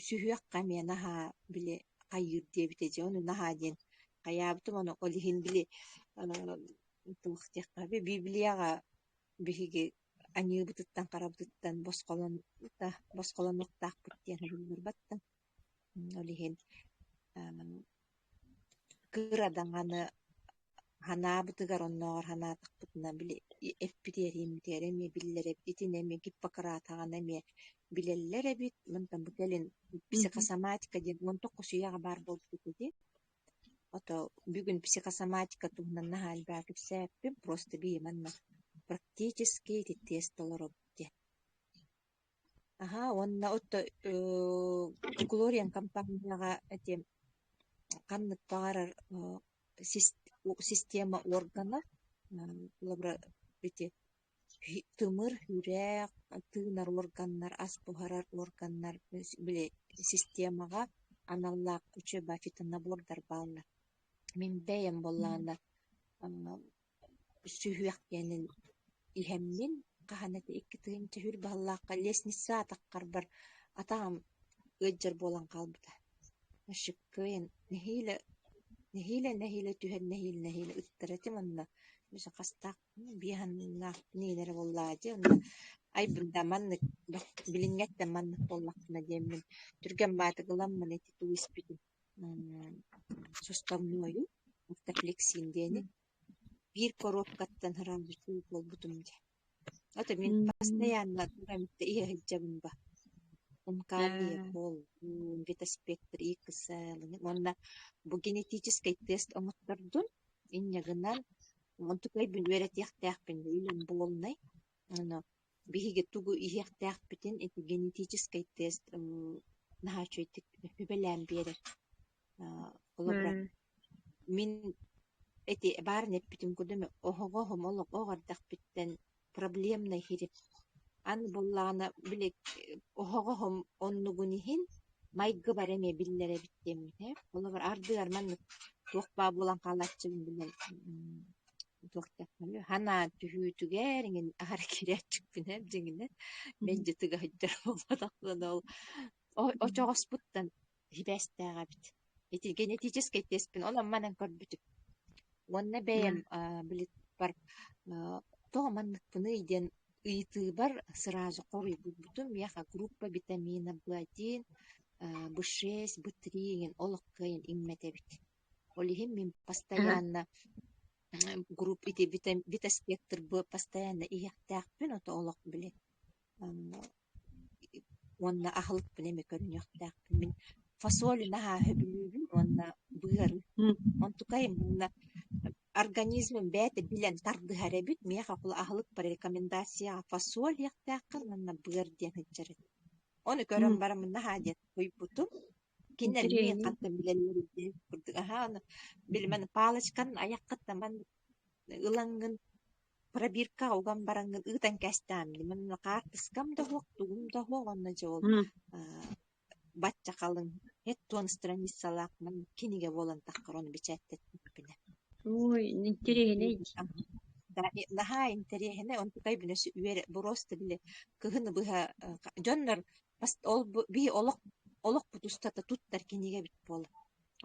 сүһүөххэ эмиэ наһаа били хайыыр диэбитэ дьэ ону наһаа диэн хайаабытым ону ол иһин били туох диэххэ Библияҕа биһиги аньыыбытыттан-харабытыттан босхолон босхолонуохтаахпыт диэн суруйбат да ол иһин кыра даҕаны Ханаабытыгар оннооҕор ханаатахпытына били эппитигэр ииммитигэр эмиэ биллэр эбит, итини эмиэ Гиппократаҕына эмиэ билэллэр эбит. Мантан бу кэлин психосоматика диэн 19 үйэҕэ баар буолбут ити. Ото бүгүн психосоматика туһунан наһаа элбэҕи кэпсээппин, просто бии манна практически ити тест толоробут диэн. Аһаа уонна отто Глориан компанияҕа ити ханнык баҕарар система органа, холобура ити тымыр, сүрэх, тыынар органнар, ас буһарар органнар били системаҕа аналлаах учеба фитонабордар бааллар. Мин бэйэм буоллаҕына сүһүөх диэнин иһэммин, хаһан этэ 2 тыһыынча үһүр баһыллаахха лестница атаххарбар атаҕым ыалдьар буолан хаалбыта. Кыайан нэһиилэ нэһиилэ нэһиилэ түһэн нэһиилэ нэһиилэ ыттар этим онно хастаах биэһаннаах эрэ буоллаҕа дии онно айбын да маннык билиҥҥэттэн маннык буоллахпына диэммин түргэн баатык ыламмын ити тугу испитим суставнойу автофлексин диэни биир коробкаттан сразу буолбутум дии. Это мин постоянно иһэ сылдьабын ба. Умкалия, Витаспектр, XL уонна бу генетическэй тест оҥоттордун инньэ гынан онтукайбын үөрэтиэхтээхпин үлэм буолнай. Ону биһиги тугу иһиэхтээхпитин ити генетическэй тест наһаа үчүгэйдик сүбэлээн биэрэр. Холобура, мин эти баарын эппитим курдук оһоҕоһум олох оҕо эрдэхпиттэн проблемнай иһирим. Аны буоллаҕына били оһоҕоһум оннугун иһин майгыбар эмиэ биллэр эбит диэммин ээ. Холобур, ардыгар маннык туох баа буолан хаалааччыбын билэн туох диэхпиний санаа түһүүтүгэр иҥин аһара киирээччикпин ээ дьиҥинэн мэлдьи тыга сылдьар буолбатахпына ол очоҕоспуттан сибээстээх эбит. Ити генетическэй теспин онон манан көрбүтүм. Уонна бэйэм били бар тоҕо манныкпыный диэн ыйытыыбар сразу хоруйбутум. Миэхэ группа витамина B1, B6, B3 иҥин олох кыайан иҥмэт эбит. Ол иһин мин постоянно групп ити витаспектр Б постоянно иһиэхтээхпин, ото олох били уонна аһылыкпын эмэ көрүнүөхтээхпин. Мин фасоль наһаа сөбүлүүбүн уонна быары. Онтукайым уонна организмым бэйэтэ билэн тардыһар эбит. Миэхэ ол аһылыкпар рекомендацияҕа фасоль иэхтээххин уонна быар диэн сылдьар этим. Ону көрөн бараммын наһаа диэн уйбутум. Кинилэр миин хантан билэллэр диэн курдук аһаа ону били маны палочканан айаххыттан маннык ылаҥҥын пробиркаҕа уган бараҥҥын ыытан кээстэҕим дии. Манна хаартыскам да суох, тугум да суох уонна дьэ ол бачча халыҥ 70 страницалаах маннык кинигэ буолан таххар ону бэчээттэппиппинэ. Ой, интэриэһинэй Наһаа интэриэһинэй, онтукайбын өссө үөрэ просто били кыһыны быһа дьоннор ол биһи олох олохпут устата туттар кинигэбит буолар.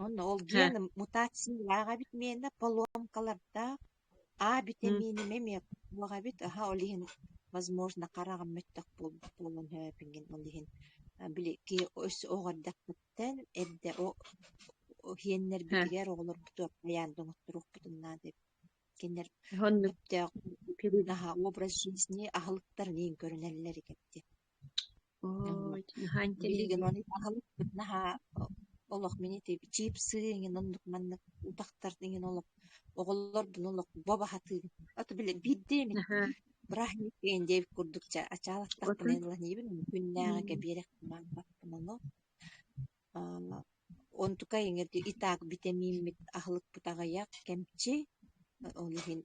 Онно ол гена мутациялаах эбит миэнэ, поломкалардаах, А битэмииним эмиэ суох эбит, аһа ол иһин возможно хараҕым мөлтөх буолбут буолуон сөп ол иһин били киһи өссө оҕо эрдэхпиттэн эрдэ иһиэннэрбитигэр оҕолорбутугар хайаан да оҥотторуохпутун наада эбит. Кинилэр Оннук. сөптөөх наһаа образ жизни аһылыктарын иһин көрүнэллэр эбит диэн. Ой, наһаа Билигин интэриэһинэй. ону аһылыкпыт наһаа олох мин ити чипсы иҥин оннук маннык утахтар иҥин олох оҕолорбун олох бобо сатыыбын. Ото били биирдэ эмит Наһаа праздник диэн диэбит курдук чэ ачаалаттахпына отун ылан иибин күннээҕигэ биэрэхпин баҕарбаппын ону. Онтукай иҥэрди и так битэмииммит аһылыкпыт аҕыйах кэмчи ол иһин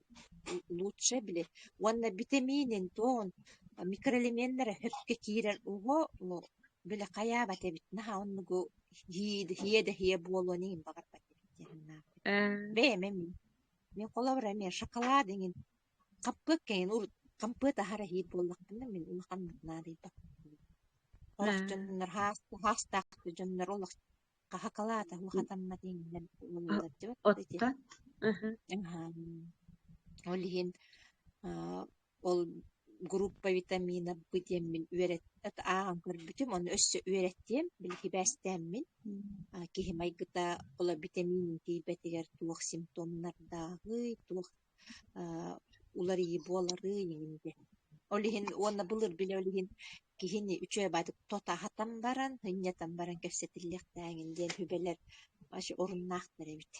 лучше били уонна битэмиинин туоҕун микроэлеменнэрэ сөпкө киирэр оҕо били хайаабат эбит наһаа оннугу иһиэ да иһиэ буолуон иһин баҕарбат эбит диэн санаабыт. Бэйэм эмиэ мин холобура эмиэ шоколад иҥин хаппыт кэҥин урут хампыат аһара иһиир буоллахпына мин улаханнык наадыйбаппын. Сорох дьоннор хаастаах дьоннор олох хахакалаата хатаммат иҥнэр буолаллар дьэ ити. Оттон Ол иһин ол Группа витамина Б диэммин үөрэт ааҕан көрбүтүм, ону өссө үөрэттиэм, били сибээстээммин киһи майгыта ола битэмиинин тиийбэтигэр туох симптомнардааҕый, туох уларыйыы буоларый иҥин диэн. Ол иһин уонна былыр били ол иһин киһини үчүгэй баҕайытык тото аһатан баран, сынньатан баран кэпсэтиллиэхтээҥин диэн сүбэлэр оруннаахтар эбит.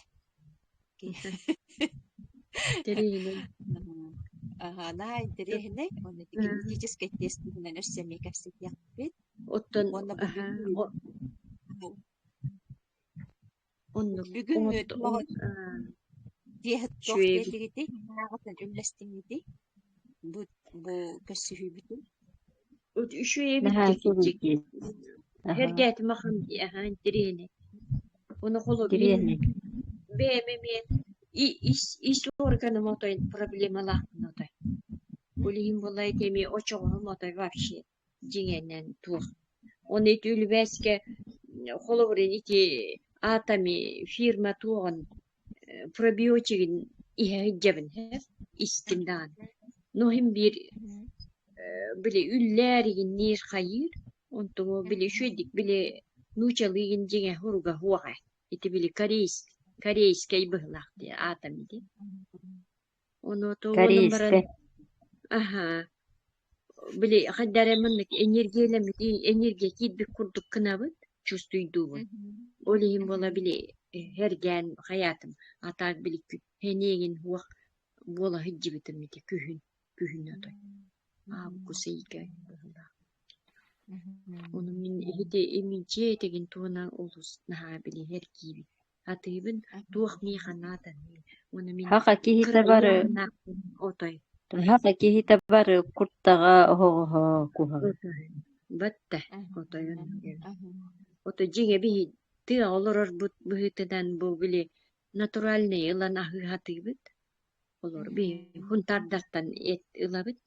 Интэриэһинэй. Наһаа интэриэһинэй. Уонна ити генетическэй тест туһунан өссө эмиэ кэпсэтиэхпит. Оттон Уонна бу аһаа бүгүн оннук бүгүн оҥотто туох тиэһит туох үчүгэй эбит. диэтигитий? Санааҕытын үллэстиҥҥитий? Бу бу көрсүһүүбүтүн. Үчүгэй эбит Наһаа кирдик. үчүгэй Аһа, Сэргээтим ахан дии, аһаа интэриэһинэй. Ону холобур мин интэриэһинэй. бэйэм эмиэ ис ис органым отой проблемалаахпын отой. Ол иһин буолла ити эмиэ очоҕоһум отой вообще дьиҥэнэн туох. Оны ити үлүбээскэ холобур ити атами фирма туоҕун пробиотигын иһэ сылдьабын истим даҕаны. Но иһин биир били үллээр игинниир хайыыр, онтуҥу били үчүгэйдик били нуучалыы дьиҥэ хуруга хуоҕа. Ити били корейскай быһылаах дии аатам ити. Ону тугунан баран Корейскай. аһаа били хайда эрэ маннык энергиялэммит энергия киирбит курдук гынабыт, чувствуйдуубун. Ол иһин буола били эргээн хайаатым, а так били эниэгин уох буола сылдьыбытым ити күһүн, күһүн отой. Август ыйга быһыылаах. Ону мин ити имиджи этигин туһунан олус наһаа били эргиибин. Атыыбын туох миэхэ нааданы уонна мин Хаха киһитэ кыра бары ыйааһыннаахпын отой. хаха киһитэ бары куртаҕа оһоҕоһо куһаҕан. Отой. Батта отой Ото дьиҥэ биһи тыа олорорбут быһыытынан бу били натуральный ылан аһыы сатыыбыт. Олор биһи хунтаардартан эт ылабыт.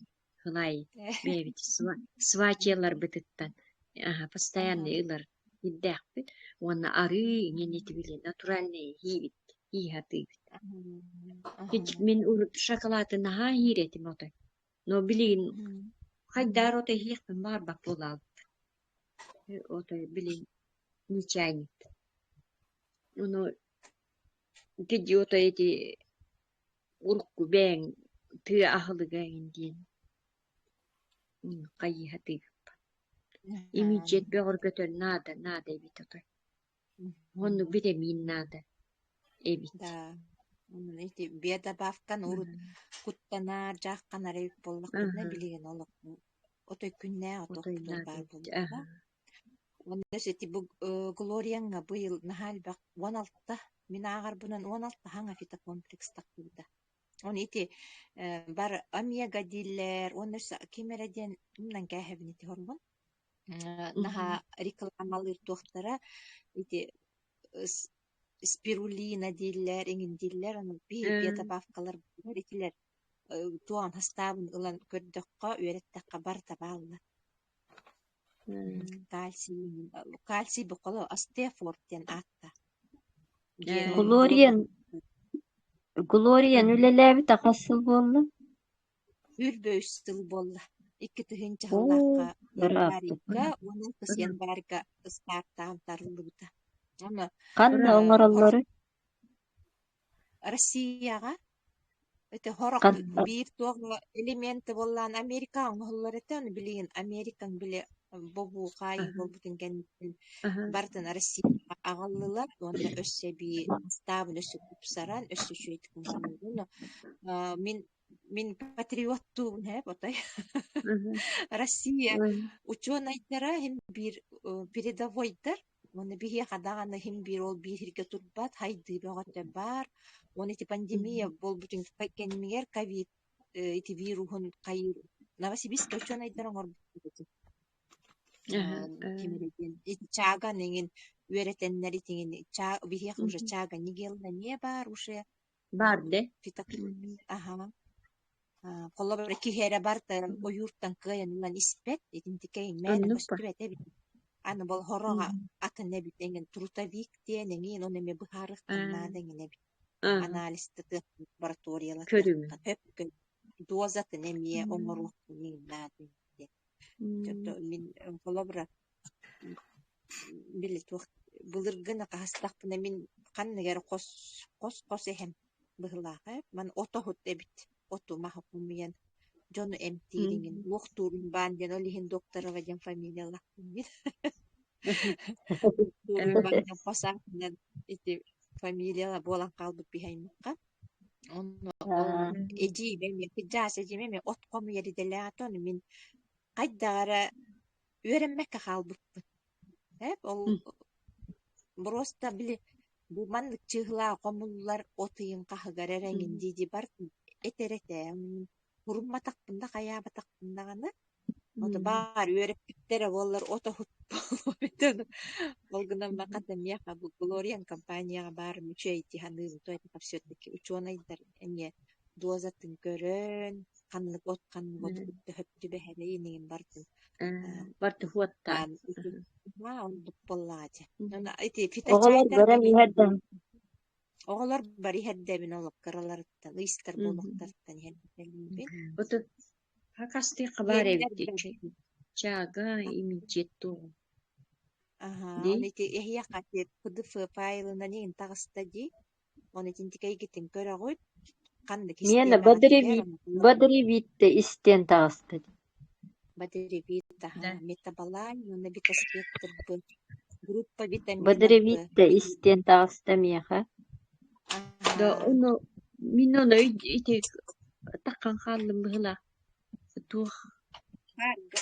Ылай бэйэбит свачеларбытыттан постоянно ылар ирдээхпит уонна арыы иҥин ити били натуральный иһиибит иһии сатыыбыт. Мин урут шоколады наһаа иһиир этим отой. Но билигин хайдаар отой иһиэхпин баҕарбат буолаабыт. Отой билигин не чайник. Ону ити отой ити урукку бэйэҥ тыа аһылыга эҥин диэн хайыһа тыыппат. Имиджет бөҕөргөтөр наада, наада эбит отой. Оннук битэмиин наада эбит. Да, ити биодобавканы урут куттанар, дьаахханар эбит буоллахпытына, билигин олох отой күннээх Отой отуохпутугар наада баар эбит. буолла. Уонна ити бу Глорияҥҥа быйыл наһаа элбэх 16 мин ааҕарбынан 16 хаҥа фитокомплекс тахсыбыта. Оны ити бар омега дииллэр, уонна ким эрэ диэн умнан кээһэбин ити хормун. Наһаа рекламалыыр туохтара ити спирулина дииллэр, иҥин дииллэр, ону биир добавкалар итилэр туоҕун хастаабын ылан көрдөххө, үөрэттэххэ барыта бааллар. Кальций, кальций букало остеофорт диэн аатта. Глориан Глориан үлэлээбитэ хас сыл буолла? Сүүрбэ үс сыл буолла. Икки тыһыынча Оо, сыллаахха ырааппыт. январьга уонна алтыс январьга ыстаартаан тарыллыбыта. Аны Ханна сорох оҥороллоруй? Россияҕа ити сорох Ханна? биир туох элементы буоллаан Америка оҥоһуллар этэ, ону билигин Америкаҥ били бобуу хаайыы буолбутун кэнниттэн барытын Россияҕа аҕаллылар уонна өссө эбии ыстаабын өссө тупсаран, өссө үчүгэйдик оҥоһуллар. Мин Мин патриоттуубун ээ отой. Россия учуонайдара иһин биир передовойдар уонна биһиэхэ даҕаны иһин биир ол бииһиргэ турбат хайдыы бөҕөтө баар. Уонна ити пандемия буолбутун кэннигэр ковид ити вируһун хайыыр Новосибирскай учуонайдар оҥорбуттар ити. Ким эрэ диэн ити чааган эҥин үөрэтэннэр итиҥин биһиэхэ уже чага нигелла эмиэ баар уже Баар дэ. Аһа. Холобура киһи эрэ барыта ойууртан кыайан ылан испэт, итинтикэйин мээнэ Оннук ба. көстүбэт эбит. Аны бол хороҕо атын эбит эҥин трутовик диэн эҥин ону эмиэ быһаарыахтан наада эҥин эбит. Анализтатыах Көрүҥ. лабораториялатыахха сөп. Дозатын эмиэ оҥоруохпун наада диэн. Мин холобура били туох былыргыны хаһыстахпына мин ханнык эрэ хос хос-хос эһэм быһыылаах ээ маны отоһут эбит оту маһы хомуйан дьону эмтиириҥин луохтуурун баан диэн ол иһин Докторова диэн фамилиялаахпын мин луохтуурун баан диэн хос аатынан ити фамилияла буолан хаалбыт биһиэхэ онно ол эдьиийим эмиэ кырдьаҕас эдьиийим эмиэ от хомуйар идэлээх этэ ону мин хайдах эрэ үөрэммэккэ хаалбыппын ээ ол боруоста били бу маннык чыыһылаа хомуллар от ыйын хаһыгар эрэ эҥин дии-дии барытын этэр этэ Урумматахпын да хайаабатахпын даҕаны ото баар үөрэппиттэрэ буоллар от оһут Ол гынан хата миэхэ бу Глориан компанияҕа баарым үчүгэй дии саныыбын то это все-таки учуонайдар эмиэ дозатын көрөн ханнык от ханнык оту кытта сөп түбэһэрэ инигин барытын Бартыһуоттаан оннук буоллаҕа дии. Ити Оҕолор фиточайдарга көрөн мин иһэрдэн Оҕолор бары иһэрдэбин олох кыраларыттан, ыйыстар буолуохтарыттан иһэрдэлиибин. Отут хакастыахха баар эбит Сиэннэрбэр чага иминчиэт туоҕу Аһаа, дии ону ити эһиэхэ ити PDF файлынан иһин таҕыста дии. Ону итинтик эйгитин көрөҕүт, ханнык Миэнэ систиэмэҕитигэр, ону Бодревитте истиэн таҕыста дии. Бодревит, Да. аһаа, метаболайн уонна битаспектр Б, группа витамина Б. Бодревитте истиэн таҕыста миэхэ. Да Аһаа, ону мин ону ити таххан хааллым быһыылаах туох баарга.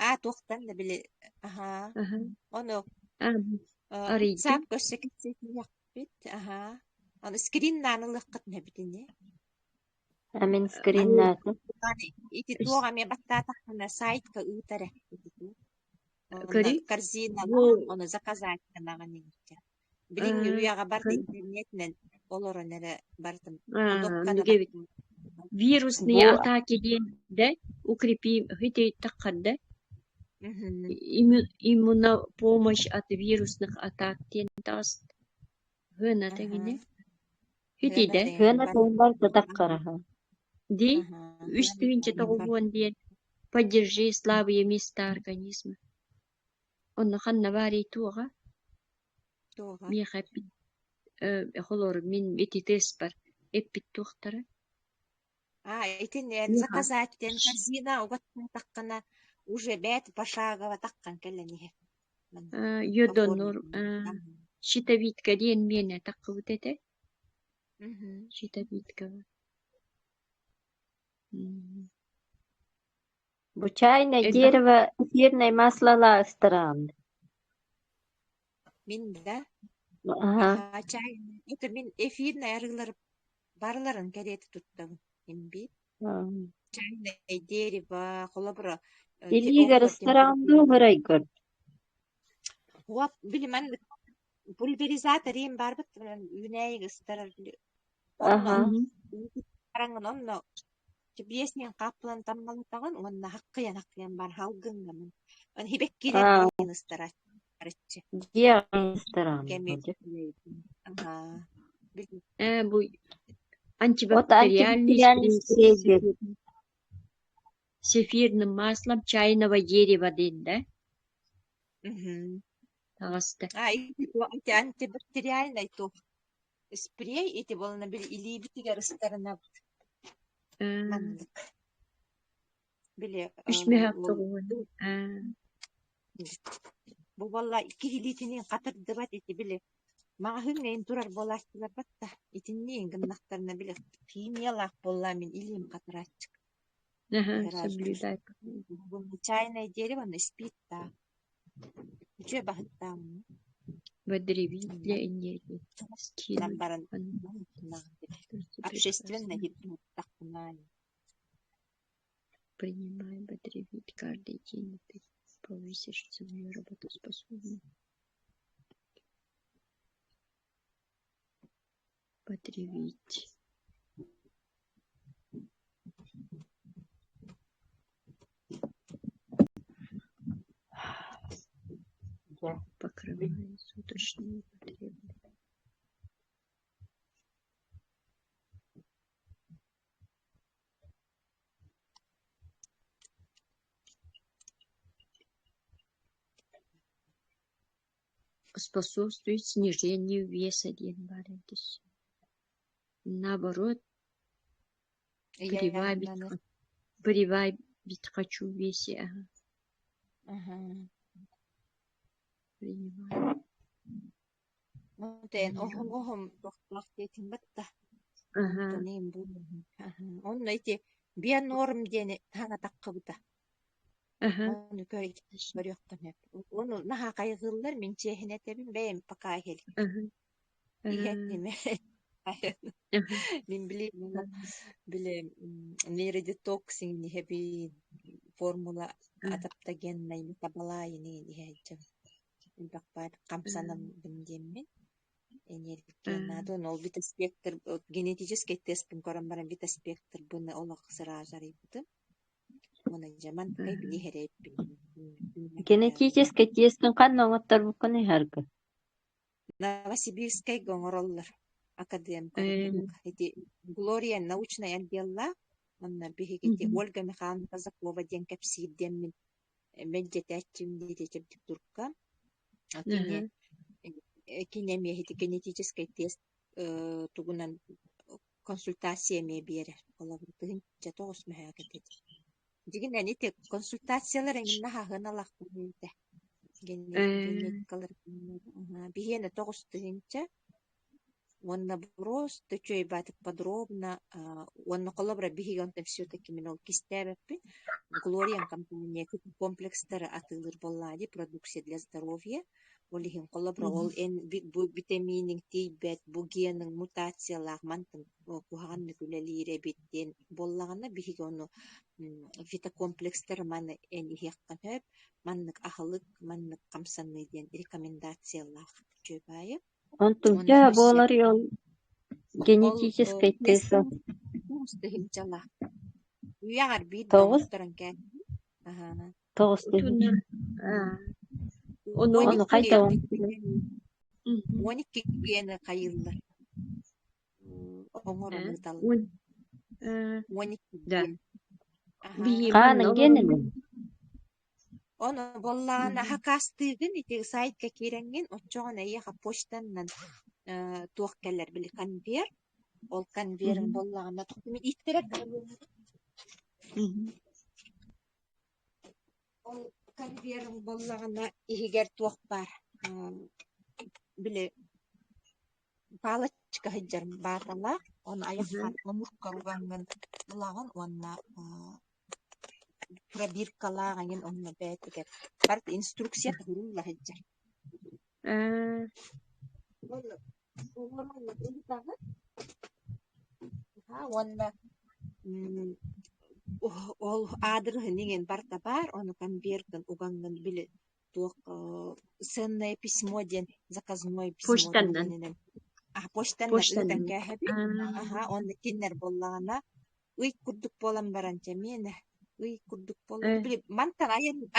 Аа, туохтан да били, аһаа, аһа ону а арыйдым WhatsApp көрсө кэпсэтиэхпит, аһаа. Ону скриннаан ылыаххытын эбит ини. А мин скриннаатым. Ити туох эмиэ баттаатаххына сайтка ыытар э ити туох. Онно көрүй бу корзиналаах, ону заказать гынаҕын иһирдьэ. Билиҥҥи үйэҕэ барыта интернетинэн олорон эрэ барытын кнопканы оннук эбит баттаан. вирусные Бу атаки диэн да укрепим ити Мгм. Иммунопомощь от вирусных атак диэн таҕыс Һыаната Аһа. гинэ Сыана Итидэ тэҥин Сыана бар. тылбар тутаххараһа ди Аһа. үс Сыана тыһыынча тэҥин бар. тоҕуһуон диэн поддержи слабые места организма Онно ханна баарый туоҕа Туоҕа? миэхэ эппит холор мин ити теспар эппит туохтара А, итин миэхэ заказать диэн корзина угаттаатаххына уже бэт пошагово таххан кэлэн иһэр. Маннык йодонор оформление. Аһа. щитовидка диэн миэнэ таххыбыт этэ Мгм. щитовидкаҕа М Бу чайное элбэх дерево эфирное масло ыстараан. Мин да Аха. аһаа чай это мин эфирный арыылары барыларын кэриэтэ туттабын. Имбиир. Чайное дерево, холобура, Илиигэр оҕолор ыстараан дуу температуралара хырайгыр. Уоп, били маннык пульверизатор иһин баарбыт үүнээйигэ ыстарар били онно Аха. бараҥҥын онно биэсинэн хааппылан таммалатаҕын уонна хаххыйан-хаххыйан баар халгыҥҥын Аны Аа, хибэккиилэргэ ыстарааччы дьиэҕин ыстараан кэми дуу. аһаа били бу От антибактериальный антибактериальный спрей спрейгэр с эфирным маслом чайного дерева диэн да мгм. таҕыста А ити ити антибактериальный туох спрей ити буолана били илиибитигэр ыстарынабыт маннык били үс мөһөөх тоҕуһун Бу буолла киһилиитинин хатырдыбат ити били маҕаһыыҥҥа иһин турар буолааччылар батта итинниин гыннахтарына били химиялаах буолла мин илиим хатырааччык аха сразу соблюдай чайное дерево на спиртаах үчүгэй баһыттааммын Бодревит для энергии гынан скинуть баран общественнай иһиттахпына принимай бодревит каждый день и ты повысишь свою работоспособность Бодревить. Дьэ. Покрывает суточные потребности. Способствует снижению веса диэн баар эбит. Наоборот, прибавить Ыйааһыннанар. прибавить хочу в весе, ага. Аһа. Принимаю. Онтон оһоҕоһум туохтаах диэтим батта. Ага. Онтон иһин бу аһа. Онно ити бионорм диэни хаҥатаххыбыта. Ага. Ону көрүөххүн сөп. Ону наһаа хайҕыыллар, мин чиэһинэ этэбин, бэйэм пока иһэлик. Ага. Иһэтимэ. Ага. Мин билим, били нейродетоксин иһэбин, формула адаптогеннай метаболайын иһээччим. Элбэх баар хамсанабын диэммин. Энергия наада, ол витаспектр генетическэй тестпин көрөн баран витаспектрбын олох сразу арыйбытым. Уонна дьэ мантыкай били иһэрэйбин. Генетическэй тестин ханна оҥотторбуккун ыһарга? Новосибирскайга оҥороллор академ көрдөрүүгэ. Ити Глория научнай отделлаах, онно биһиги ити Ольга Михайловна Казакова диэн кэпсиир диэммин мэлдьэтээччим диэти чэбдик турукка. Кини кини эмиэ ити генетическэй тест тугунан консультация эмиэ биэрэр. Холобур, тыһыынча тоҕус мөһөөк этэ. Дьигинэн ити консультациялар эҥиннэ хаһыан алахпын этэ. Генетикалар биһиэнэ 9 тыһыынча уонна просто үчүгэй баатык подробно уонна холобура биһиги онтон все-таки мин ол кистээбэппин Глориан компания комплекстары атыылыыр буоллаҕа дии продукция для здоровья ол иһин холобура ол эн бу витаминиҥ тиийбэт бу геныҥ мутациялаах мантан куһаҕаннык үлэлиир эбит диэн буоллаҕына биһиги ону фитокомплекстары маны эн иһиэххин сөп маннык аһылык маннык хамсаныы диэн рекомендациялаах үчүгэй баайы Онтуҥ уонна төһө өссө буолар ол ол генетическэй тест 9 тыһыынчалаах. Үйэҕэр биирдэ тоҕус оҥотторон кээһэҕин. Аһаа. 9 тыһыынча. Ону Уон Ону икки хайдах 12 гены хайыыллар. Оҥорон ыыталлар. 12 Да. ген. Аһаа. Биһи манна Хаанын олороммут генинэн Ону буоллаҕына хакастыыгын ити сайтка киирэҥҥин оччоҕуна эйиэхэ почтаннан туох кэлэр били конверт ол конверын буоллаҕына ииттэрэр Ол конверын буоллаҕына иһигэр туох баар били палочка сылдьар бааталаах, ону айаххар омурка угаҥҥын ылаҕын уонна пробиркалаах эҥин онно бэйэтигэр барыта инструкция уурулла сылдьар. Уонна ол аадырыһын иҥин барыта баар, ону конвертын угаҥҥын били туох ценное письмо диэн заказное письмо Почтаннан. диэнинэн почтаннан ыытан Почтаннан. кээһэбит. Аһа, уонна кинилэр буоллаҕына ый курдук буолан баран дьэ миэнэ ый курдук буолла. Били мантан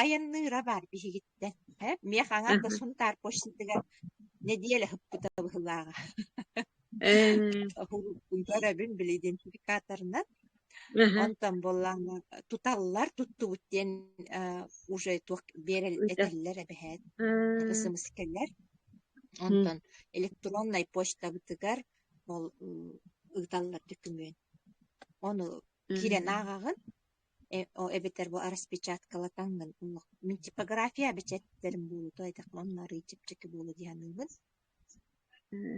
айанныыра баар биһигиттэн. Ээ, миэхэ аҥаардас Сунтаар почтатыгар нэдиэлэ ыппыта быһыылааҕа. Көрөбүн били идентификаторынан. Онтон буоллаҕына туталлар, туттубут диэн уже туох биэрэл этэллэр эбэһээт СМС кэлэр. Онтон электроннай почтабытыгар ол ыыталлар дөкүмүөн. Ону киирэн ааҕаҕын, эбэтэр бу распечаткалатаҥҥын мин типография бэчээттэрим буолуо этэх онно арыый чэпчэки буолуо дии саныыбын.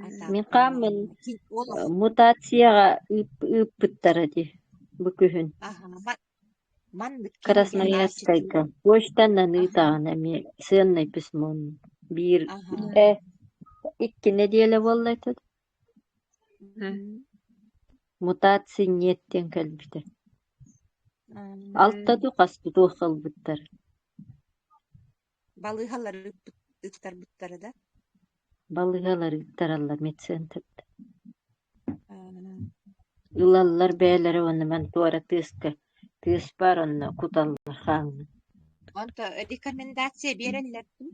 А так Мин хааммын буоллаҕына олох мутацияҕа ыыппыттара дии бу күһүн аһа маннык кинигэ Красноярскайга почтанан аха ыытаҕын эмиэ сыаннай письмонан биир аха 2 нэдиэлэ буолла этэ мутация нет диэн кэлбитэ Алта дуу хас дуу туох ылбыттар Балыыһалар ыыттарбыттара да балыыһалар ыыттараллар медцентрда Ылаллар бэйэлэрэ уонна маны туора тыаска тыас баар онно куталлар хааҥҥын Онто рекомендация биэрэллэр дуу?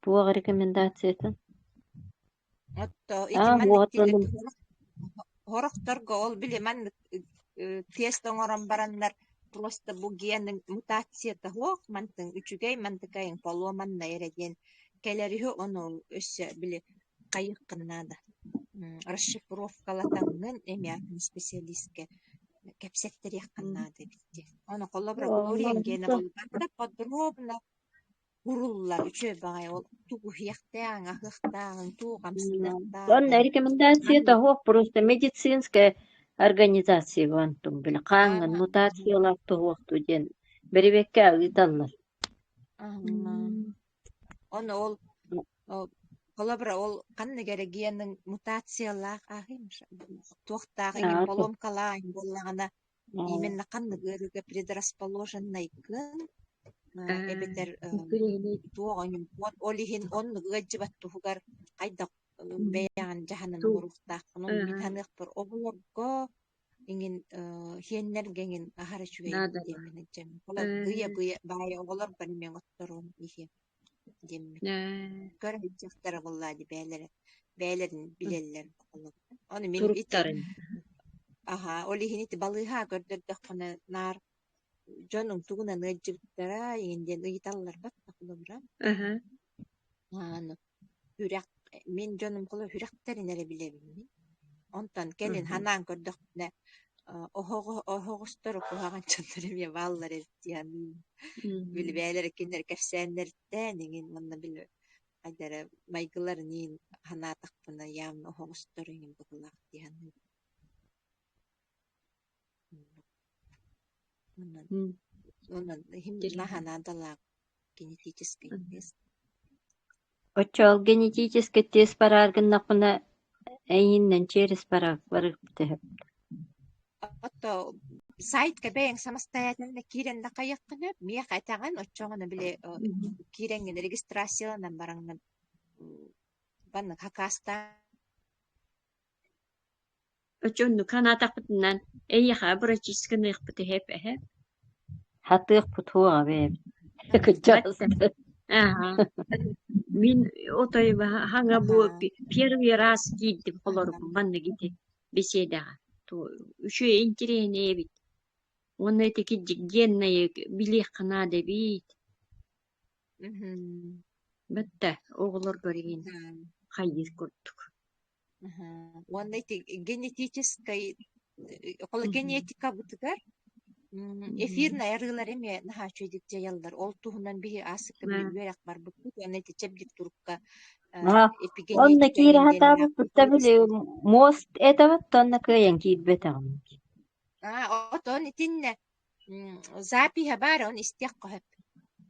Туох рекомендациятын? Отто ити Аа, маннык уотунум сорохторго ол били маннык тест оҥорон бараннар просто бу генын мутацията суох мантыҥ үчүгэй мантыкайыҥ поломаннай эрэ диэн Кэлэр үһү, ону өссө били хайыаххын наада, расшифровкалатаҥҥын эмиэ атын исписэлиискэ кэпсэттэриэххин наада эбит дии. Ону холобура Глория Евгеньевна барыта подробно куруллар үчүгэй баҕайы ол тугу иһиэхтээҕиҥ, аһыахтааҕыҥ, тугу Онно хамсаныахтааҕыҥ рекомендация ханнык того просто медицинская организация онтуҥ били хааҥҥын мутациялаах туһуохтуу диэн бэрэбиэркэ ыыталлар. Ону ол холобура ол ханнык эрэ генын мутациялаах туохтаах эҥин поломкалаах буоллаҕына именно ханнык ыарыыга предрасположеннайгын эбэтэр туох ол иһин оннук ыалдьыбат туһугар хайдах бэйэҕин дьаһанан оҥоруохтааххын ону мин саныахпар оҕолорго Иҥин хиэннэргэ иҥин аһара үчүгэй Наадалаах. диэммин илдьэммин. Холо быйа-быйа баайа оҕолор бары миэҥ отторуом иһиэм диэммин. Көрө сылдьыахтара буоллаа дии бэйэлэрэ бэйэлэрин билэллэр оҕолор. Ону мин ити Туруктарын. аһаа ол иһин ити балыыһа көрдөрдөххүнэ наар дьонуҥ тугунан ыалдьыбыттара иҥин диэн ыйыталлар баттах холобура. Аны Үрэх мин дьонум холо үрэхтэрин эрэ билэбин мин. Онтон кэлин ханаан көрдөхпүнэ оһоҕосторо куһаҕан дьоннор эмиэ бааллар эбит дии саныыбын. Били бэйэлэрэ кинилэр кэпсээннэриттэн эҥин уонна били хайда эрэ майгыларын иин санаатахпына явно оһоҕостор эҥин быһыылаах дии саныыбын. Онон онон иһим наһаа наадалаах генетический тест. Оччоҕо генетическэй тест бараар гыннахпына эйииннэн через барыахпыт үһү. Ото сайтка бэйэҥ самостоятельно киирэн да хайыаххын сөп, миэхэ этэҕин, оччоҕуна били киирэҥҥин регистрацияланан бараҥҥын маннык хакаастаан Оччоннук санаатахпытынан эйиэхэ бырачыысканыахпыт иһэп эһэ Хатыахпыт суоҕа бэйэбит кырдьаҕастар. Аха. Мин отой хаҥа бу первый раз киирдим холорук маннык ити беседаҕа. Үчүгэй интириэһинэй эбит. Уонна ити кирдьик геннайы билиэххэ наада эбит. Бэтте оҕолоргор игин хайыыр курдук. Уонна ити генетическай генетикабытыгар эфирнай арыылар эмиэ наһаа үчүгэйдик дьайаллар. Ол туһунан биһи ааспыкка үөрэх барбыппыт уонна ити чэбдик турукка Онно эпигенетика киирэ эҥин диэннээх сатаабыппыт да били муост этэбит да онно кыайан киирбэтэҕим. Отон итиннэ запиһа баар, ону истиэххэ сөп.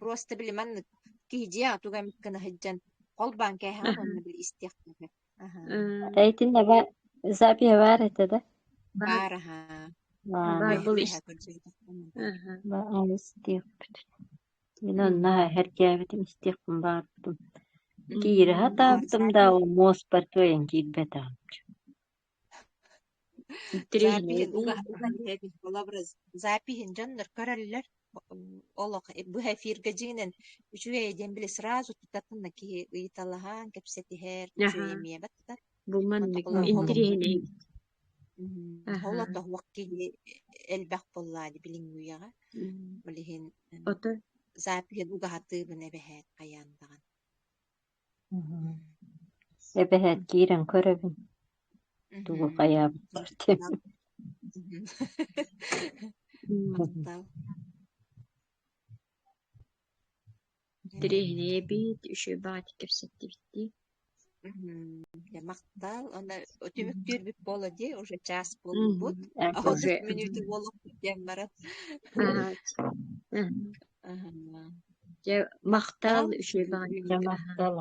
Просто били маннык киһи дьиэҕэ тугу эмит гына сылдьан холбоон кээһэҕин уонна били истиэххэ сөп. Итиннэ запиһа баар этэ да? Баар аһаа. Баар Үөһэ был үөһэ көрдөрдөххүнэ Истиэхпит. Мин онно сэргээбитим, истиэхпин баҕарбытым. Киирэ сатаабытым да, муоспар кыайан киирбэтэҕим. Запиһин уган иһэбин, холобура, запиһин дьоннор көрөллөр. Олох быһа эфиргэ дьиҥинэн үчүгэй диэн били сразу тутатына киһи ыйыталаһан, кэпсэтиһэр, үчүгэй эмиэ баттар. Бу маннык интириэһинэй Холото уох киһи элбэх буоллаа дии билиҥҥи үйэҕэ. Ол иһин Ото запиһын угаһатыыбын эбэһээт хайаан даҕаны. Эбэһээт киирэн көрөбүн, тугу хайаабыттар диэн. Махтал. Интэриэһинэй эбит, үчүгэй баҕайытык кэпсэттибит дии. Дьэ, махтал. Уонна түмүктүүрбүт буолла дии, уже час буолбут. Уже 30 мүнүүтэ буолуохпут диэн баран. Дьэ, махтал, үчүгэй Дьэ, баҕайытык махтал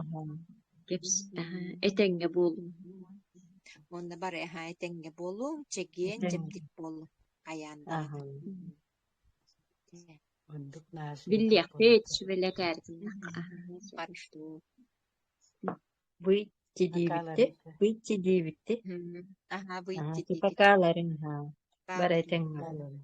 кэпс этэҥҥэ буолуҥ. Уонна бары этэҥҥэ буолуҥ, чэгиэн, чэбдик буолуҥ. Хайаан даҕаны. Ордук наһаа Биллиэхпит, буолбута. сүбэлэтээритиннэххэ. Хорошо. Выйти диэбитти, Акааларыта. выйти диэбитти. Ага, выйти Пока ларин, бары этэҥҥэ. Акаалары.